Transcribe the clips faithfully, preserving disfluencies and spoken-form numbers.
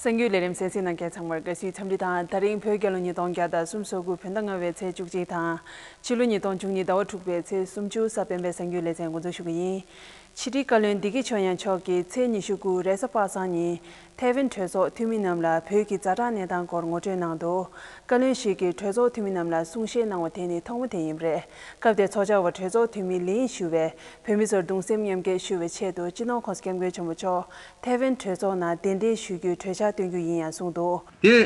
གསར་འགྱུར་ལས་རིམ་གསན་གཟིགས་གནང་མཁན་ཚང་མར་དགའ་བསུའི་འཚམས་འདྲི་དང་། ད་རིང་བོད་རྒྱལ་ལོ་ཉིས་སྟོང་བརྒྱ་དང་སུམ་ཅུ་སོ་དགུ་བོད་ཟླ་ལྔ་པའི་ཚེས་བཅུ་གཅིག་དང་། ཕྱི་ལོ་ཉིས་སྟོང་བཅུ་གཉིས་ཟླ་བ་དྲུག་པའི་ཚེས་སུམ་ཅུ་གཟའ་སྤེན་པའི་གསར་འགྱུར་ལེ་ཚན་འགོ་འཛུགས་ཞུ་གི་ཡིན། ཕྱི་དྲིལ་བཀའ་བློན་བདེ་སྐྱིད་ཆོས་དབྱངས་མཆོག་གིས་ཚེས་ཉི་ཤུ་དགུ་རེས་གཟའ་པ་སངས་ཉིན་ཐའེ་ཝན་གྲོས་ཚོགས་འཐུས་མི་རྣམས་ལ་བོད་ཀྱི་ཛ་དྲག་གནས་སྟངས་སྐོར་ངོ་སྤྲོད་གནང་འདུག་བཀའ་བློན་ཞིག་གིས་གྲོས་ཚོགས་འཐུས་མི་རྣམས་ལ་གསུང་བཤད་གནང་བ་དེ་ནི་ཐོག་མ་དེ་ཡིན་པ་རེད། སྐབས་དེར་ཚོགས་བཅར་བ་གྲོས་ཚོགས་འཐུས་མི་ལིན་ཞུ་བས་བོད་མི་ཚོར་གདུང་སེམས་མཉམ་སྐྱེད་ཞུ་བའི་ཆེད་དུ་སྤྱི་ནོར་༸གོང་ས་༸སྐྱབས་མགོན་ཆེན་པོ་མཆོག་ཐའེ་ཝན་གྲོས་ཚོགས་ནང་གདན་འདྲེན་ཞུ་རྒྱུའི་གྲོས་འཆར་བཏོན་རྒྱུ་ཡིན་ཡང་གསུངས་འདུག་དེ།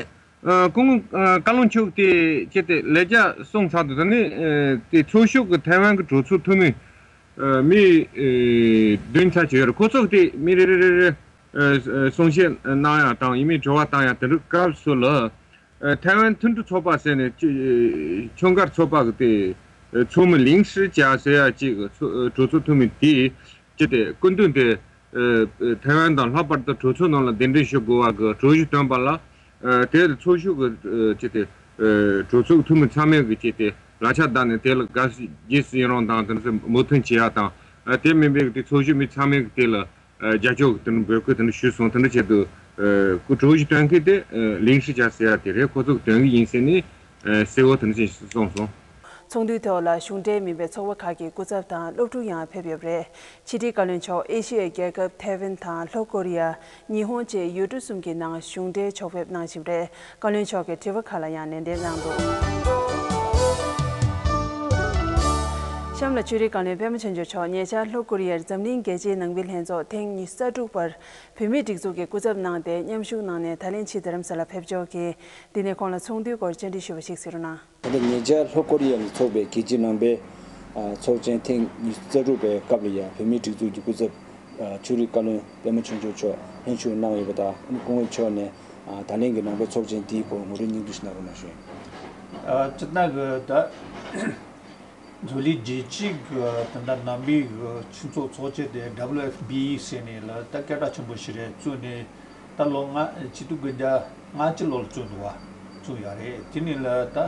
ཨ། སྐུ་ངོ་ཨ་བཀའ་བློན་མཆོག་དེ་ཅི་སྟེ་ལས་བྱ་སོང་ཚར་དུས་ད་ནི་ཨ་དེ་ཚོགས་ཞུགས་ཀྱི་ཐའེ་ཝན་གྱི་གྲོས་ཚོགས་འཐུས་མི་ཨ་མི་ཨ་བདུན་ཙམ་ཅིག་ཡོད་རེད། ཁོ་ཚོ་དེ་མི་རེ་རེ་རེ་རེ་ཨ་གསུང་བཤད་གནང་ཡག་དང་ཡིན་མིན་དྲི་བ་བཏང་ཡག་དེ་འདྲ་སྐབས་སུ་ལ། ཨ་ཐའེ་ཝན་མཐུན་སྒྲིལ་ཚོགས་པ་ཟེར་ནས་ཆུ་ཁྱོན་སྒར་ཚོགས་པ་གི་དེ་ཨ་ཚོགས་མི་ལིང་ཧྲི་ཅཱ་ཟེར་ཡག་ཅིག་གི་ཚོ་ཨ་གྲོས་ཚོགས་འཐུས་མི་དེ་ཅི་སྟེ་སྐུ་མདུན་དེ་ཨ་ཨ་ཐའེ་ཝན་དང་ལྷག་པར་དུ་གྲོས་ཚོགས་ནང་ལ་གདན་འདྲེན་ཞུ་དགོས་པ་གི་གྲོས་གཞི་བཏོན་པ་ལ་ཨ་དེ་ཚོགས་ཞུགས་གི་ཨ་ཅི་སྟེ་ཨ་གྲོས་ཚོགས་འཐུས་མི་ཚང་མས་གི་ཅི་སྟེ་ལག་ཆ་བརྡབས་ནས་དེ་ལ་དགའ་བསུ་རྗེས་སུ་ཡི་རང་དང་དེ་ཚོ་མོས་མཐུན་བྱེད་ཡག་དང་ཨ་དེ་མིན་པའི་གི་དེ་ཚོགས་ཞུགས་མི་ཚང་མས་གི་དེ་ལ། ཨ་རྒྱབ་སྐྱོར་དེ་འདྲ་འབོད་སྐུལ་དེ་འདྲ་ཞུས་སོང་། དེ་འདྲ་བྱས་དུས་ཨ་སྐུ་གྲོས་གཞི་སྟོན་མཁན་དེ་ཨ་ལིང་ཧྲི་ཅཱ་ཟེར་ཡག་དེ་རེད། ཁོ་ཚོ་གི་དོན་གི་ཡིན་ཟེར་ནས་ཨ་གསལ་བོ་དེ་འདྲ་ཞིག་གསུངས་སོང་། ཚོགས་འདུའི་ཐོག་ལ་གཞུང་འབྲེལ་མིན་པའི་ཚོགས་པ་ཁག་གི་སྐུ་ཚབ་དང་སློབ་ཕྲུག་ཡང་ཕེབས་ཡོད་པ་རེད། ཕྱི་དྲིལ་བཀའ་བློན་མཆོག་ཨེ་ཤི་ཡའི་རྒྱལ་ཁབ་ཐའེ་ཝན་དང་ལྷོ་ཀོ་རི་ཡ། ཉི་ཧོང་བཅས་ཡུལ་གྲུ་གསུམ་གྱི་ནང་གཞུང་འབྲེལ་ཕྱོགས་ཕེབས་གནང་བཞིན་པ་རེད། བཀའ་བློན་མཆོག་གིས་དྲི་བ་ཁག་ལ་ཡང་ལན་འདེབས་གནང་འདུག་གཤམ་ལ་ཆོས་རིག་བཀའ་བློན་པད་མ་ཆོས་འབྱོར་མཆོག་ཉེ་ཆར་ལྷོ་ཀོ་རི་ཡར་འཛམ་གླིང་རྒྱལ་སྤྱིའི་ནང་པའི་ལྷན་ཚོགས་ཐེངས་ཉི་ཤུ་རྩ་དྲུག་པར་བོད་མིའི་སྒྲིག་འཛུགས་ཀྱི་སྐུ་ཚབ་གནང་སྟེ་མཉམ་ཞུགས་གནང་ནས་ད་ལན་ཕྱིར་རྡ་རམ་ས་ལ་ཕེབས་འབྱོར་གྱིས། འདི་ནས་ཁོང་ལ་ཚོགས་འདུའི་སྐོར་བཅར་འདྲི་ཞུས་པ་ཞིག་གཟིགས་རོགས་གནང་། ད་ལྟ་ཉེ་ཆར་ལྷོ་ཀོ་རི་ཡ་ལ་འཚོགས་པའི་རྒྱལ་སྤྱིའི་ནང་པའི་ཨ་ཚོགས་ཆེན་ཐེངས་ཉི་ཤུ་རྩ་དྲུག་པའི་སྐབས་ལ་ཡང་བོད་མིའི་སྒྲིག་འཛུགས་ཀྱི་སྐུ་ཚབ་ཨ་ཆོས་རིག་བཀའ་བློན་པད་མ་ཆོས་འབྱོར་མཆོག་ལྷན་ཞུགས་གནང་ཡོད་པ་དང་། ཨ་ནི་སྐུ་ངོ་མཆོག་ནས་ཨ་ད་ལན་གྱི་ནང་པའི་ཚོགས་ཆེན་དེའི་སྐོར་ངོ་སྤྲོད་སྙིང་བསྡུས་ཤིག་གནང་རོགས་གནང་ཞུ་ཡིན། ཨ་སྤྱིར་བཏང་གི་ད་འཛམ་གླིང་རྒྱལ་སྤྱི་གི་ད་ལྟ་ནང་པའི་གི་སྤྱི་ཚོགས་ཚོགས་ཆེན་དེ་W F B ཟེར་ནས་ལ་ད་སྐད་གྲགས་ཆེན་པོ་ཞིག་རེད། བཙུགས་ནས་ད་ལོ་ལྔ་ཆིག་སྟོང་དགུ་བརྒྱ་ལྔ་བཅུ་ལོ་ལ་བཙུགས་འདུག་བ། བཙུགས་ཡོད་རེད། དེ་ནས་ལ་ད་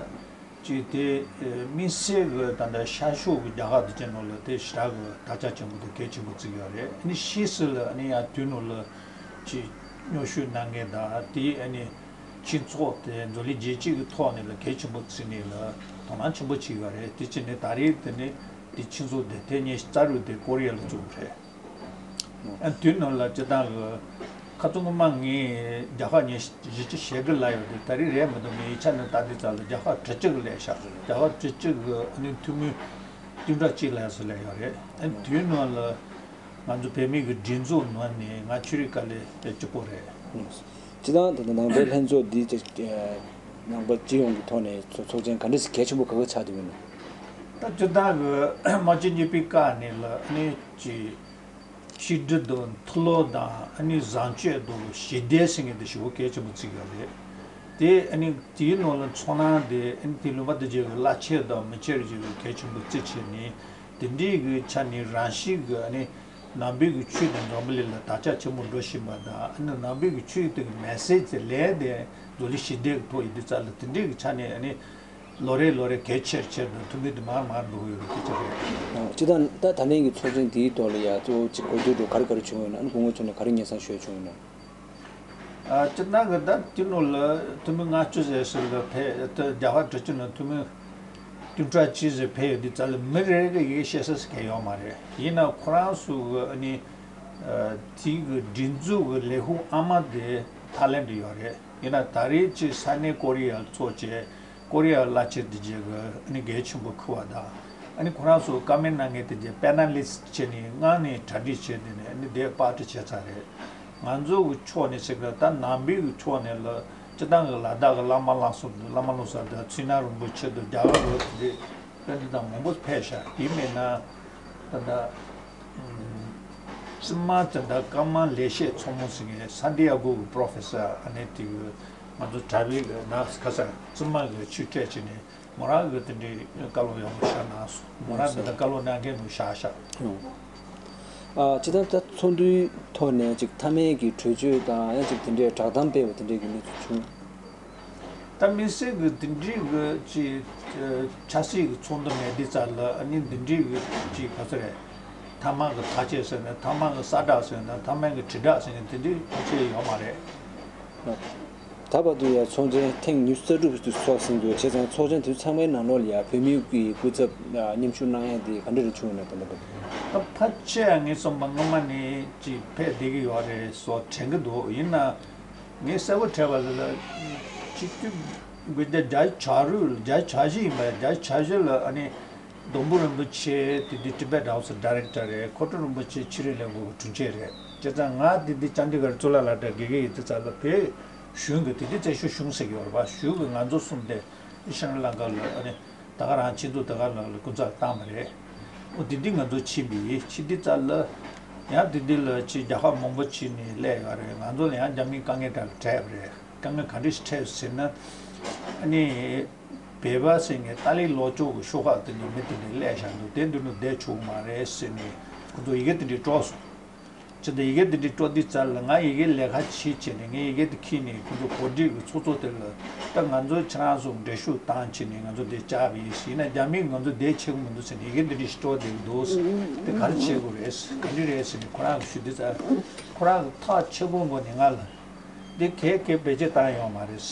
ཅིག་དེ་དམིགས་བསལ་གི་ད་ལྟ་ཤར་ཕྱོགས་གི་རྒྱ་གར་དེ་ཚོའི་ནང་ལ་དེ་ཞེ་དྲག་གི་དར་ཁྱབ་ཆེན་པོ་དང་གལ་ཆེན་པོ་བརྩི་གི་ཡོད་རེད། ཨ་ནི་ཕྱིས་སུ་ལ་ཨ་ནི་ཡང་དེའི་ནང་ལ་ཅིག་མཉམ་ཞུགས་གནང་མཁན་དང་དེ་ཨ་ནི་སྤྱི་ཚོགས་དེ་འཛམ་གླིང་རྒྱལ་སྤྱི་གི་ཐོག་ནས་ལ་གལ་ཆེན་པོ་བརྩིས་ནས་ལ་དོ་སྣང་ཆེན་པོ་བྱེད་ཀྱི་ཡོད་རེད། དེ་བྱས་ནས་ད་རེས་དེ་ནི་དེ་སྤྱི་ཚོགས་དེ་ཐེངས་ཉི་ཤུ་རྩ་དྲུག་དེ་ཀོ་རི་ཡ་ལ་བཙུགས་པ་རེད། ཨ་དུས་ནང་ལ་སྤྱིར་བཏང་གི་ཁ་སང་སྔོན་མ་ངས་རྒྱ་གར་ཉིན་བཞི་བཅུ་ཞེ་དགུ་ལ་ཡོད་དེ་ད་རེས་རེད་མི་འདུག་ངའི་ཡིག་ཆ་ནང་ལྟ་དུས་ཙམ་ལ་རྒྱ་གར་དྲུག་ཅུ་གི་ལས་བཞག་རེད། རྒྱ་གར་དྲུག་ཅུ་གི་ཨ་ནི་འཐུས་མི་བདུན་ཕྲག་གཅིག་ལ་ཡར་སོ་ལས་ཡོད་རེད། ཨ་དུས་ནང་ལ་ང་ཚོ་བོད་མི་གི་སྒྲིག་འཛུགས་ནང་ནས་ང་ཆོས་རིག་བཀའ་བློན་དེ་གཅིག་པོ་རེད། སྤྱིར་བཏང་དེ་ནང་པའི་ལྷན་ཚོགས་འདི་ནང་པ་སྤྱི་ཡོངས་ཀྱི་ཐོག་ནས་ཚོགས་ཆེན་ག་འདྲ་ཞིག་གལ་ཆེན་པོ་ག་གི་ཆགས་བསྡད་ཡོད་ན། ད་སྤྱིར་བཏང་གི་དམག་ཆེན་གཉིས་པའི་སྐབས་ནས་ལ་ཨ་ནི་ཅིག་ཕྱི་འབྲེལ་དང་མཐུ་ལོག་དང་ཨ་ནི་བཟང་སྤྱོད་དང་ཞི་བདེ་ཟེར་མཁན་དེ་ཞེ་པོ་གལ་ཆེན་པོ་བརྩི་གི་རེད། དེ་ཨ་ནི་དེའི་ནང་ལ་ཚོར་སྣང་དེ་ཨ་ནི་དེ་ལུང་པ་དེ་རྗེས་ཀྱི་བླ་ཆེན་དང་མི་ཆེན་རྗེས་ཀྱི་གལ་ཆེན་པོ་བརྩི་བྱས་ནས་དེ་འདྲའི་གི་ཆ་ནས་རང་བཞིན་གི་ཨ་ནི་ནང་པའི་གི་ཆོས་དེ་འཛམ་བུ་གླིང་ལ་དར་ཁྱབ་ཆེན་པོ་འགྲོ་བཞིན་པ་དང་། ཨ་ནི་ནང་པའི་གི་ཆོས་དེ་གི་མེ་སེ་ཇི་དེ་ལས་དེ་འཛམ་གླིང་ཞི་བདེ་གི་ཐོག་ཡིན་དུས་ཙམ་ལ་དེ་འདྲའི་གི་ཆ་ནས་ཨ་ནི། ལོ་རེ་ལོ་རེ་གལ་ཆེར་ཆེར་དང་ཐུགས་འདུན་དེ་མར་མར་འགྲོ་གི་ཡོད་རེད། སྐད་ཆ་རེད། ཨ་སྤྱིར་བཏང་ད་ད་ལན་གྱི་ཚོགས་ཆེན་དེའི་ཐོག་ལ་ཡ་གཙོ་བོ་གཅིག་གོ་བསྡུར་འགྲོ་ག་རེ་ག་རེ་བྱུང་ཡོད་ན། ཨ་ནི་སྐུ་ངོ་མཆོག་ནས་ག་རེ་སྙན་སེང་ཞུ་ཡ་བྱུང་ཡོད་ན། ཨ་སྤྱིར་བཏང་གི་ད་དེ་ནང་ལ་འཐུས་མི་ལྔ་བཅུ་ཟེར་ཟེར་ལ་ཕེབས། ད་རྒྱ་གར་དྲུག་ཅུ་ནང་འཐུས་མི་བདུན་ཕྲག་གཅིག་ཟེར་ཕེབས་ཡོད་དུས་ཙམ་ལ་མི་རེ་རེ་གི་ཡི་གེ་བཤད་ས་ཟེར་མཁན་ཡོད་མ་རེད། ཡིན་ན་ཁོ་རང་ཚོ་གི་ཨ་ནི་ཨ་དེའི་གི་སྒྲིག་འཛུགས་གི་ལས་ཁུངས་ཨ་མ་དེ་ཐའི་ལེན་ཌི་ཡོད་རེད། ཡིན་ན་ད་རེས་ཀྱི་ས་གནས་ཀོ་རི་ཡ་ལ་ཚོགས་བྱས། ཀོ་རི་ཡ་བླ་ཆེན་དེ་རྗེས་ཀྱི་ཨ་ནི་གལ་ཆེན་པོ་ཁུར་བ་དང་། ཨ་ནི་ཁོ་རང་ཚོ་བཀའ་མོལ་གནང་མཁན་དེ་རྗེས་པེ་ན་ལི་སི་ཊི་བྱས་ནས་སྔ་ནས་གྲ་སྒྲིག་བྱས་དེ་ནས་ཨ་ནི་དེ་པར་ཊི་བྱས་ཚར་རེད། ང་ཚོ་གི་ཕྱོགས་ནས་ཟེར་གི་ད་ནང་པའི་གི་ཕྱོགས་ནས་ལ་སྤྱིར་བཏང་གི་ལ་དྭགས་གི་བླ་མ་བླ་སྲོག་བླ་མ་བློ་བཟང་དང་ཚུལ་ཁྲིམས་རིན་པོ་ཆེ་དང་རྒྱ་གར་ལོ་དེ་འདྲའི་དཔོན་རིགས་དང་མང་པོ་ཕེབས་ཤག་དེ་མིན་ན་ད་ལྟ་བཙུན་མ་དེ་འདྲ་བཀའ་མ་ལེགས་བཤད་མཚོ་མོ་ཟེར་མཁན་སན་ཏི་ཡ་གོ་གི་པོ་རོ་ཕེ་སར་ཨ་ནེ་དེ་གི་ང་ཚོ་དྲ་བའི་གི་ནང་ཁ་སང་བཙུན་མ་གི་ཆོས་སྤྲད་བྱས་ནས་མོ་རང་གི་དེ་འདྲའི་བཀའ་སློབ་ཡག་པོ་བཞག་གནང་སོང་། མོ་རང་དེ་འདྲ་བཀའ་སློབ་གནང་མཁན་ནང་བཞག་ཤག་ཨ་སྤྱིར་བཏང་ད་ཚོགས་འདུའི་ཐོག་ནས་ཅིག་མཐའ་མའི་གི་གྲོས་ཆོད་དང་ཡང་ཅིག་དེ་འདྲའི་བསྒྲགས་གཏམ་སྤེལ་བ་དེ་འདྲའི་གི་གནས་ཚུལ་བྱུང་། ད་དམིགས་བསལ་གྱི་དེ་འདྲའི་གི་ཅིག་ཆབ་སྲིད་ཀྱི་ཚོགས་འདུ་མེད་དུས་ཙམ་ལ་ཨ་ནི་འདི་འདྲའི་གི་ཅིག་ག་ཚོད་རེད། མཐའ་དམག་གི་ཐག་བཅད་ཟེར་ན་མཐའ་དམག་གི་གསལ་བསྒྲགས་ཟེར་ན་མཐའ་དམག་གི་དྲིལ་བསྒྲགས་ཟེར་ན་དེ་འདྲའི་ཐག་བཅད་ཡོད་མ་རེད། ད་བར་དུ་ཡང་ཚོགས་ཆེན་ཐེངས་ཉི་ཤུ་རྩ་དྲུག་ཙམ་ཚོགས་ཟིན་འདུག་བྱས་ཙང་ཚོགས་ཆེན་དེ་ཚང་མའི་ནང་ལོགས་ལ་ཡང་བོད་མིའི་གི་སྐུ་ཚབ་མཉམ་ཞུགས་གནང་ཡ་དེ་ག་འདྲ་རེ་བྱུང་ཡོད་ན་དེ་འདྲ་འདུག་ད་ཕལ་ཆེར་ངས་བསམ་པ་སྔོན་མ་ནས་ཅིག་ཕེབས་བསྡད་ཀྱི་ཡོད་རེད་བཟོ་དྲན་གྱི་འདུག་ཡིན་ན་ངས་གསལ་པོ་དྲན་པ་ལ་ལ་ཆིག་སྟོང་དགུ་བརྒྱ་བརྒྱད་ཅུ་གྱ་དྲུག་བརྒྱད་ཅུ་གྱ་བཞི་ཡིན་པ་བརྒྱད་ཅུ་གྱ་བཞི་ལ་ཨ་ནི། སྡོང་པོ་རིན་པོ་ཆེ་དེ་དུས་Tibet House Director་རེད། མཁོ་སྤྲོད་རིན་པོ་ཆེ་ཕྱི་རིགས་ལས་ཁུངས་ཀྱི་དྲུང་ཆེ་རེད། བྱས་ཙང་ང་དེ་དུས་ཅང་ཌི་གྷར་གཙུག་ལག་སློབ་གྲྭ་དགེ་རྒན་ཡིན་དུས་ཙམ་ལ་བོད་གཞུང་གི་དེ་དུས་བཙན་བྱོལ་གཞུང་ཟེར་གྱི་ཡོད་རེད་པ། གཞུང་གིས་ང་ཚོ་གསུམ་དེ་ཤྲི་ལང་ཀ་ལ་ཨ་ནི་ད་ག་རང་ཆེད་འཛུགས་ད་ག་ལ་ལ་སྐུ་ཚབ་བཏང་བ་རེད། འོ་དེ་དུས་ང་ཚོ་ཕྱིན་པ་ཡིན། ཕྱིན་དུས་ཙམ་ལ་ཡང་དེ་དུས་ལ་ཕྱི་རྒྱལ་ཁབ་མང་པོ་ཕྱིན་ནས་སླེབས་ཡོད་རེད། ང་ཚོ་ལ་ཡང་རྒྱ་མིས་དཀའ་ངལ་འདྲ་འཕྲད་པ་རེད། དཀའ་ངལ་ག་འདྲ་ཞིག་འཕྲད་ཟེར་ན་ཨ་ནི། བོད་པ་ཟེར་མཁན་ཏཱ་ལའི་ལོ་ཅོག་གི་ཤོག་ཁག་དེ་ནས་མི་དེ་འདྲ་སླེབས་བཞག་འདུག་དེ་འདི་ནས་བསྡད་ཆོག་གི་མ་རེད་ཟེར་ནས་ཁོ་ཚོ་ཡི་གེ་དེ་འདྲ་དཀྲོགས་སོང་། ཅི་ད་ཡི་གེ་དེ་འདྲ་དཀྲོགས་དུས་ཙམ་ལ་ང་ཡི་གེ་ལས་ཀ་བྱེད་བྱས་ནས་ངས་ཡི་གེ་དེ་ཁྱེར་ནས་ཁོ་ཚོ་གོ་སྒྲིག་གི་ཚོགས་གཙོ་དེ་ལ་ད་ང་ཚོ་ཁྱེད་རང་ཚོ་འགྲེལ་བཤད་བཏང་བྱས་ནས་ང་ཚོ་འདིར་བཅར་བ་ཡིན་ཟེར་ན་རྒྱ་མིས་ང་ཚོ་བསྡད་ཆོག་གི་མི་འདུག་ཟེར་ནས་ཡི་གེ་འདི་འདྲ་ཞིག་དཀྲོགས་བསྡད་འདུག་དེ་ག་རེ་བྱེད་དགོས་རེད། ག་འདྲ་རེད་ཟེར་ནས་ཁོ་རང་གིས་ཞུ་དུས་ཙམ་ཁོ་རང་གིས་ཐག་ཆོད་པོའི་སྒོ་ནས་ང་ལ། འདི་གས་གས་བེད་སྤྱོད་བཏང་ཡོད་མ་རེད།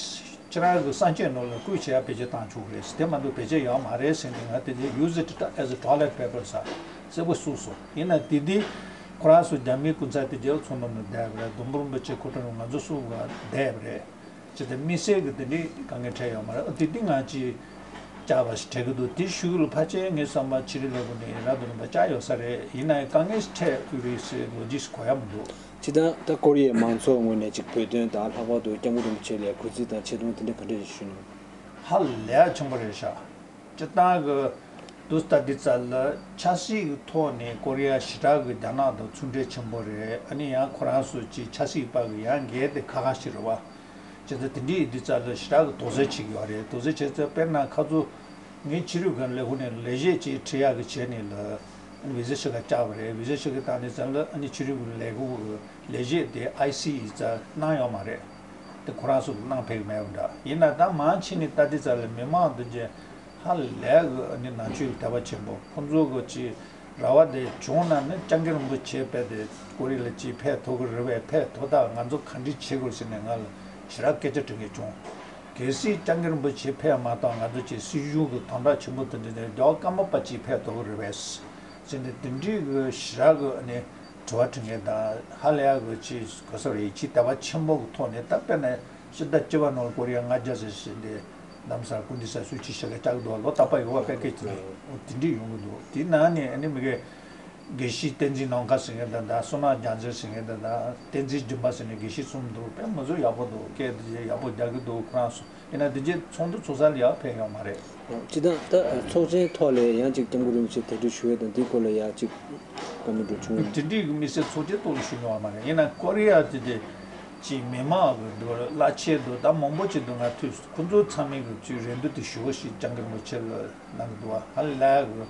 ཁྱེད་རང་གི་གསང་སྤྱོད་ནང་ལ་བཀོད་བྱས་ཡ་བེད་སྤྱོད་བཏང་ཆོག་གི་རེད། དེ་མ་གཏོགས་བེད་སྤྱོད་ཡོད་མ་རེད་ཟེར་ནས་ང་དེ་འདྲའི་use it as a toilet paper ཟེར་གསལ་པོ་གསུངས་སོང་། ཡིན་ན་དེ་དུས་ཁོ་རང་ཚོ་རྒྱ་མིའི་སྐུ་ཚབ་དེ་རྒྱལ་ཚོགས་ནང་ནས་བསྡད་པ་རེད། སྡོང་པོ་རིན་པོ་ཆེ་ཁོ་ཚོ་ང་ཚོ་གསུམ་ག་བསྡད་པ་རེད། ཅི་སྟེ་དམིགས་བསལ་གྱི་དེ་འདྲའི་དཀའ་ངལ་འཕྲད་ཡོད་མ་རེད། ཨ་དེ་དུས་ང་ཅིག་བཅར་བ་ཞིག་འཕྲད་ཀྱི་འདུག་དེ་ཤུལ་ལ་ཕལ་ཆེར་ངའི་བསམ་པ་ཕྱི་རིགས་ལས་ཁུངས་ནས་རབ་ཏུ་རིམ་པ་བཅར་ཡོད་ས་རེད། ཡིན་ན་ཡང་དཀའ་ངལ་འཕྲད་ཡོད་རེད་ཟེར་ལོ་རྒྱུས་གོ་ཡ་མི་འདུག་སྤྱིར་བཏང་ད་ཀོ་རི་ཡའི་མང་ཚོགས་ངོས་ནས་ཅིག་བོད་དོན་དང་ལྷག་པར་དུ་སྐྱབས་མགོན་རིན་པོ་ཆེ་ལ་གུས་བརྩི་དང་ཆེ་མཐོང་དེ་འདྲ་ག་འདྲ་ཞིག་ཞུ་མྱོང་། ཧ་ལས་ཆེན་པོ་རེད་ཤག་སྤྱིར་བཏང་གི་དུས་ད་ལྟའི་ཆར་ལ་ཆབ་སྲིད་ཀྱི་ཐོག་ནས་ཀོ་རི་ཡ་ཞེ་དྲག་གི་རྒྱ་ནག་དང་མཚུངས་འབྲེལ་ཆེན་པོ་རེད། ཨ་ནི་ཡང་ཁོ་རང་ཚོ་ཅིག་ཆབ་སྲིད་པ་གི་ཡང་འགལ་དེ་ཁག་ཁག་ཞིག་རེད་བ། བྱས་ཙང་དེ་འདྲའི་ཡིན་དུས་ཙམ་ལ་ཞེ་དྲག་གི་དོགས་ཟོན་བྱེད་ཀྱི་ཡོད་རེད། དོགས་ཟོན་བྱས་ཙང་དཔེར་ན་ཁ་ཚོ་ངའི་ཕྱི་རོལ་གྱི་ལས་ཁུངས་ནས་ལས་བྱེད་ཅིག་ཁྲིད་ཡག་གི་བྱས་ནས་ལ་ཨ་ནི་བི་ཟ་ཞིག་ག་བཅར་བ་རེད། བི་ཟ་ཞིག་གི་བཏང་དུས་ཙམ་ལ་ཨ་ནི་ཕྱི་རོལ་གྱི་ལས་ཁུངས་ཀྱི་ལས་བྱེད་དེ་ཨའི་སི་ཡིན་ཙང་གནང་ཡོད་མ་རེད། དེ་ཁོ་རང་ཚོ་གི་གནང་ཕེབས་ཀྱི་མེད་པ་འདྲ། ཡིན་ན་ད་མང་ཆེ་ནས་ལྟ་དུས་ཙམ་ལ་མི་མང་དེ་ཚོས་ཧ་ལས་གི་ཨ་ནི་ནང་ཆོས་ཀྱི་དད་པ་ཆེན་པོ། ཁོ་ཚོ་གི་ཅིག་ར་བ་དེ་བྱུང་ན་ནི་སྐྱབས་མགོན་རིན་པོ་ཆེ་ཕེབས་ཏེ་ཀོ་རི་ལ་ཅིག་ཕེབས་ཐུབ་ཀྱི་རེད་པས། ཕེབས་ཐུབ་ད་ང་ཚོ་ག་འདྲ་བྱེད་དགོས་ཟེར་ནས་ང་ལ་ཞེ་དྲག་སྐད་ཆ་དྲི་མཁན་བྱུང་། གལ་སྲིད་སྐྱབས་མགོན་རིན་པོ་ཆེ་ཕེབས་མ་ཐུབ་ང་ཚོ་ཅིག་སྲིད་གཞུང་གི་དམ་དྲག་ཆེན་པོ་དེ་འདྲ་ནས་རྒྱལ་བ་ཀརྨ་པ་ཅིག་ཕེབས་ཐུབ་ཀྱི་རེད་པས་ཟེར་ནས་དེ་འདྲའི་གི་ཞེ་དྲག་གི་ཨ་ནི། དྲི་བ་དྲི་མཁན་དང་ཧ་ལས་ཡག་གི་ཅིག་ག་ཟེར་རེད། ཡིད་ཆེས་དད་པ་ཆེན་པོ་གི་ཐོག་ནས་ད་དཔེར་ན་ཕྱི་ཟླ་བཅུ་པ་ནང་ལ་ཀོ་རི་ཡ་ལྔ་བརྒྱ་ཟེར་ཞིག་འདི་རྡ་རམ་ས་ལ་ཀུན་བདེ་ས་སུ་ཅིག་ཞིག་ག་བཅར་གི་འདུག་ལོ་རྟག་པར་ཡོང་བ་དཔེ་སྐད་ཅིག་རེད། འོ་དེ་འདྲ་ཡོང་གི་འདུག་དེའི་ནང་ནས་ཨ་ནི་མི་གེ་དགེ་བཤེས་བསྟན་འཛིན་ནམ་མཁའ་ཟེར་མཁན་དང་ད་བསོད་ནམས་རྒྱལ་མཚན་ཟེར་མཁན་དང་ད་བསྟན་འཛིན་སྦྱིན་པ་ཟེར་ནས་དགེ་བཤེས་གསུམ་འདུག་དཔེ་མི་སྲིད་ཡག་པོ་འདུག་སྐད་དེ་ཡག་པོ་རྒྱག་གི་འདུག་ཁོ་རང་ཚོ། ཡིན་ན་དེ་རྗེས་ཚོགས་འདུ་ཚོགས་ས་ལ་ཡར་ཕེབས་ཡོད་མ་རེད། སྤྱིར་བཏང་ད་ཚོགས་ཆེན་ཐོག་ལ་ཡང་ཅིག་སྐྱབས་མགོན་རིན་པོ་ཆེ་དེ་འདྲ་ཞུ་ཡས་དང་དེའི་སྐོར་ལ་ཡང་ཅིག་བཀའ་མོལ་འགྲོ་བྱུང་། དེ་འདྲའི་གི་དམིགས་བསལ་ཚོགས་ཆེན་ཐོག་ལ་ཞུ་མྱོང་བ་མ་རེད། ཡིན་ན་ཀོ་རི་ཡ་དེ་དེ་ཅིག་མི་མང་གི་འདུག་བླ་ཆེན་འདུག་ད་མང་པོ་ཅིག་འདུག་ང་ཐུག་ཁོ་ཚོ་ཚང་མས་གི་ཅིག་རེ་འདུན་དེ་ཞུ་བ་ཞིག་སྐྱབས་མགོན་རིན་པོ་ཆེ་ལ་གནང་གི་འདུག་བ། ཧ་ལས་གི་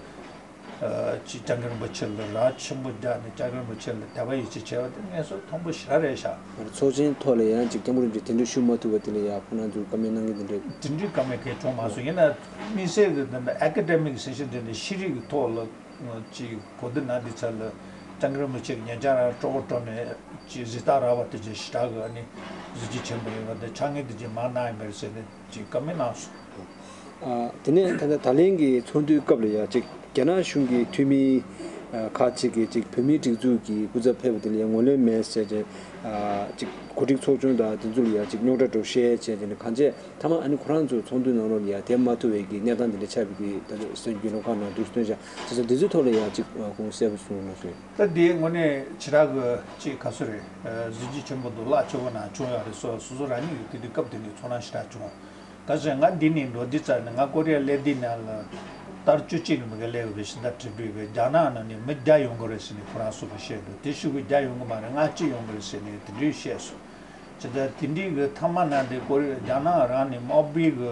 ཅིག་སྐྱབས་མགོན་རིན་པོ་ཆེ་ལ་རག་ཆེན་པོ་རྒྱག་ནས་སྐྱབས་མགོན་རིན་པོ་ཆེ་ལ་དད་པ་ཡིད་ཆེས་བྱས་པ་དེ་ངས་སོ་མཐོན་པོ་ཞེ་དྲག་རེད་ཤག་ཚོགས་ཆེན་ཐོག་ལ་ཡང་ཅིག་སྐྱབས་མགོན་རིན་པོ་ཆེ་དེ་འདྲ་ཞུ་མ་ཐུབ་པ་དེ་ལ་ཡང་ཁོང་རྣམ་ཚོས་བཀའ་མོལ་གནང་མཁན་དེ་འདྲ། དེ་འདྲའི་བཀའ་མོལ་གང་བྱུང་མ་སོང་། ཡིན་ན་དམིགས་བསལ་གྱི་དེ་འདྲ་ཨེ་ཀ་ཌེ་མིག་སེ་ཤན་དེ་འདྲ་ཤེས་རིག་གི་ཐོག་ལ་ཅིག་གོ་བསྡུར་གནང་དུས་ཚོད་ལ་སྐྱབས་མགོན་རིན་པོ་ཆེ་གི་ཉེ་ཆར་སྤྲོ་བོ་སྤྲོ་མེད་ཅིག་གཟེངས་རྟགས་རག་པ་དེ་ཅིག་ཞེ་དྲག་གི་ཨ་ནི་གཟི་བརྗིད་ཆེན་པོ་ཡོད་པ་དེ་ཕྱག་དངུལ་དེ་ཅིག་མར་གནང་ཡོད་པ་རེད་ཟེར་ནས། ཅིག་བཀའ་མོལ་གནང་སོང་། ཨ། དེ་ནས་ད་ལྟ་ད་ལན་གྱི་ཚོགས་འདུའི་སྐབས་ལ་ཡང་ཅིག་རྒྱ་ནག་གཞུང་གི་འཐུས་མི་ཨ་ཁག་ཅིག་གིས་ཅིག་བོད་མིའི་སྒྲིག་འཛུགས་ཀྱི་སྐུ་ཚབ་ཕེབས་པ་དེ་ལ་ཡང་ངོས་ལེན་མེད་ཟེར་ཅིག་ཨ་ཅིག་གོ་སྒྲིག་ཚོགས་ཆུང་དང་དེ་ཚོ་ལ་ཡང་ཅིག་རྙོག་དྲ་འགྲོ་བཤད་བྱས་ཏེ་ནི་གང་བྱས་མཐའ་མ་ཨ་ནི་ཁོ་རང་ཚོ་ཚོགས་འདུའི་ནང་ལོགས་ལ་ཡང་དེབ་མ་ཐུབ་པའི་གི་གནས་སྟངས་དེ་འདྲ་ཆགས་པའི་གི་ད་ལྟ་གསན་རྒྱུན་ལམ་ཁག་ནང་དུ་སྟོན་བྱ་བྱས་ཙང་དེ་ཚོའི་ཐོག་ལ་ཡང་ཅིག་ཨ་ཁུངས་གསལ་པོ་གསུངས་རོགས་གནང་ཞུ། ད་དེའི་ངོས་ནས་ཞེ་དྲག་གི་ཅིག་ག་ཚོད་རེད། གཟི་བརྗིད་ཆེན་པོ་འདུག་རླབས་ཆེན་པོ་ནང་བྱུང་ཡོད་རེད། སོ་སོ་སོ་རང་ཉིད་ཀྱི་དེ་དུས་སྐབས་དེ་ནས་ཚོར་སྣང་ཞེ་དྲག་བྱུང་། ག་ཟེར་ང་འདི་ནས་འགྲོ་དུས་ཙམ་ནས་ང་ཀོ་རི་ཡ་སླེབས་དུས་ནང་ལ་ལྟར་བཅུ་གཅིག་ནས་མི་ག་སླེབས་ཡོད་པའི་ཤིང་རྟ་བྲིས་པའི་གི་རྒྱ་ནག་ནང་ནས་མི་བརྒྱ་ཡོང་གི་རེད་ཟེར་ནས་ཁོ་རང་ཚོ་གིས་བཤད་འདུག་དེ་ཤུགས་ཀྱིས་བརྒྱ་ཡོང་གི་མ་རེད། ལྔ་གཅིག་ཡོང་གི་རེད་ཟེར་ནས་དེ་འདྲའི་བཤད་སོང་། ཇི་ལྟར་དེ་འདྲའི་གི་མཐའ་མ་ན་དེ་ཀོ་རི་རྒྱ་ནག་རང་ནས་དམག་དཔུང་གི་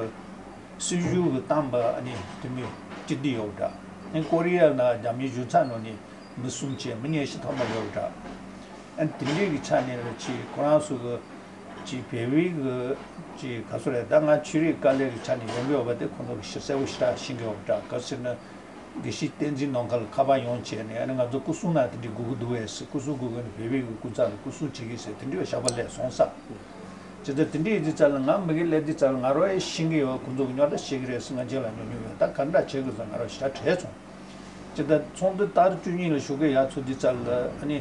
སྲིད་ཞུགས་ཀྱི་བཏང་པ་ནི་དེ་མོ་སྤྲད་དེ་ཡོད་འདྲ། ནི་ཀོ་རི་ཡ་ན་རྒྱ་མིའི་གཞུང་ཚབ་ནང་ནས་མི་གསུམ་བྱས་མི་ཉི་ཤུ་ཐམ་པ་ཡོད་འདྲ། ཨ་དེ་འདྲའི་གི་ཆ་ནས་ལ་ཅིག་ཁོ་རང་ཚོ་གི་ཅིག་བལ་བའི་གི་ཅིག་ག་ཚོད་རེད། ད་ང་ཆོས་རིག་དཀའ་ལས་གི་ཆ་ནས་ཡོང་གི་ཡོད་པ་དེ་ཁོ་ཚོ་གི་ཤེས་གསལ་པོ་ཞེ་དྲག་ཤེས་ཀྱི་ཡོད་འདྲ། ག་ཟེར་ན། དགེ་བཤེས་བསྟན་འཛིན་ནམ་མཁའ་ལ་ཁ་པར་ཡོང་བྱས་ནས་ཨ་ནི་ང་ཚོ་སྐུ་སྲུང་ནང་དེ་འདྲའི་དགོས་ཀྱི་འདུག་བས་ཟེར། སྐུ་སྲུང་དགོས་ཀྱི་ནི་བོད་པའི་གི་སྐུ་ཚབ་ལ་སྐུ་སྲུང་བྱེད་ཀྱི་ཟེར་དེ་འདྲའི་བཞག་པ་ལས་སོང་ས། ཇི་ལྟར་དེ་འདྲའི་ཡིན་དུས་ཙམ་ལ་ང་མི་གི་སླེབས་དུས་ཙམ་ལ་ང་རང་ཡང་ཤེས་ཀྱི་ཡོད། ཁོང་ཚོ་གི་རྙོག་དྲ་ཤེས་ཀྱི་རེད་ཟེར་ང་རྗེས་ལ་ཉོ་ཉོ་ཡོད། ད་ག་འདྲ་བྱེད་དགོས་ཟེར་ང་རང་ཞེ་དྲག་དྲན་སོང་། ཇི་ལྟར་ཚོགས་འདུ་ཟླ་བཅུ་གཉིས་ལ་ཞུགས་ཀྱི་ཡར་ཚུགས་དུས་ཙམ་ལ་ཨ་ནི།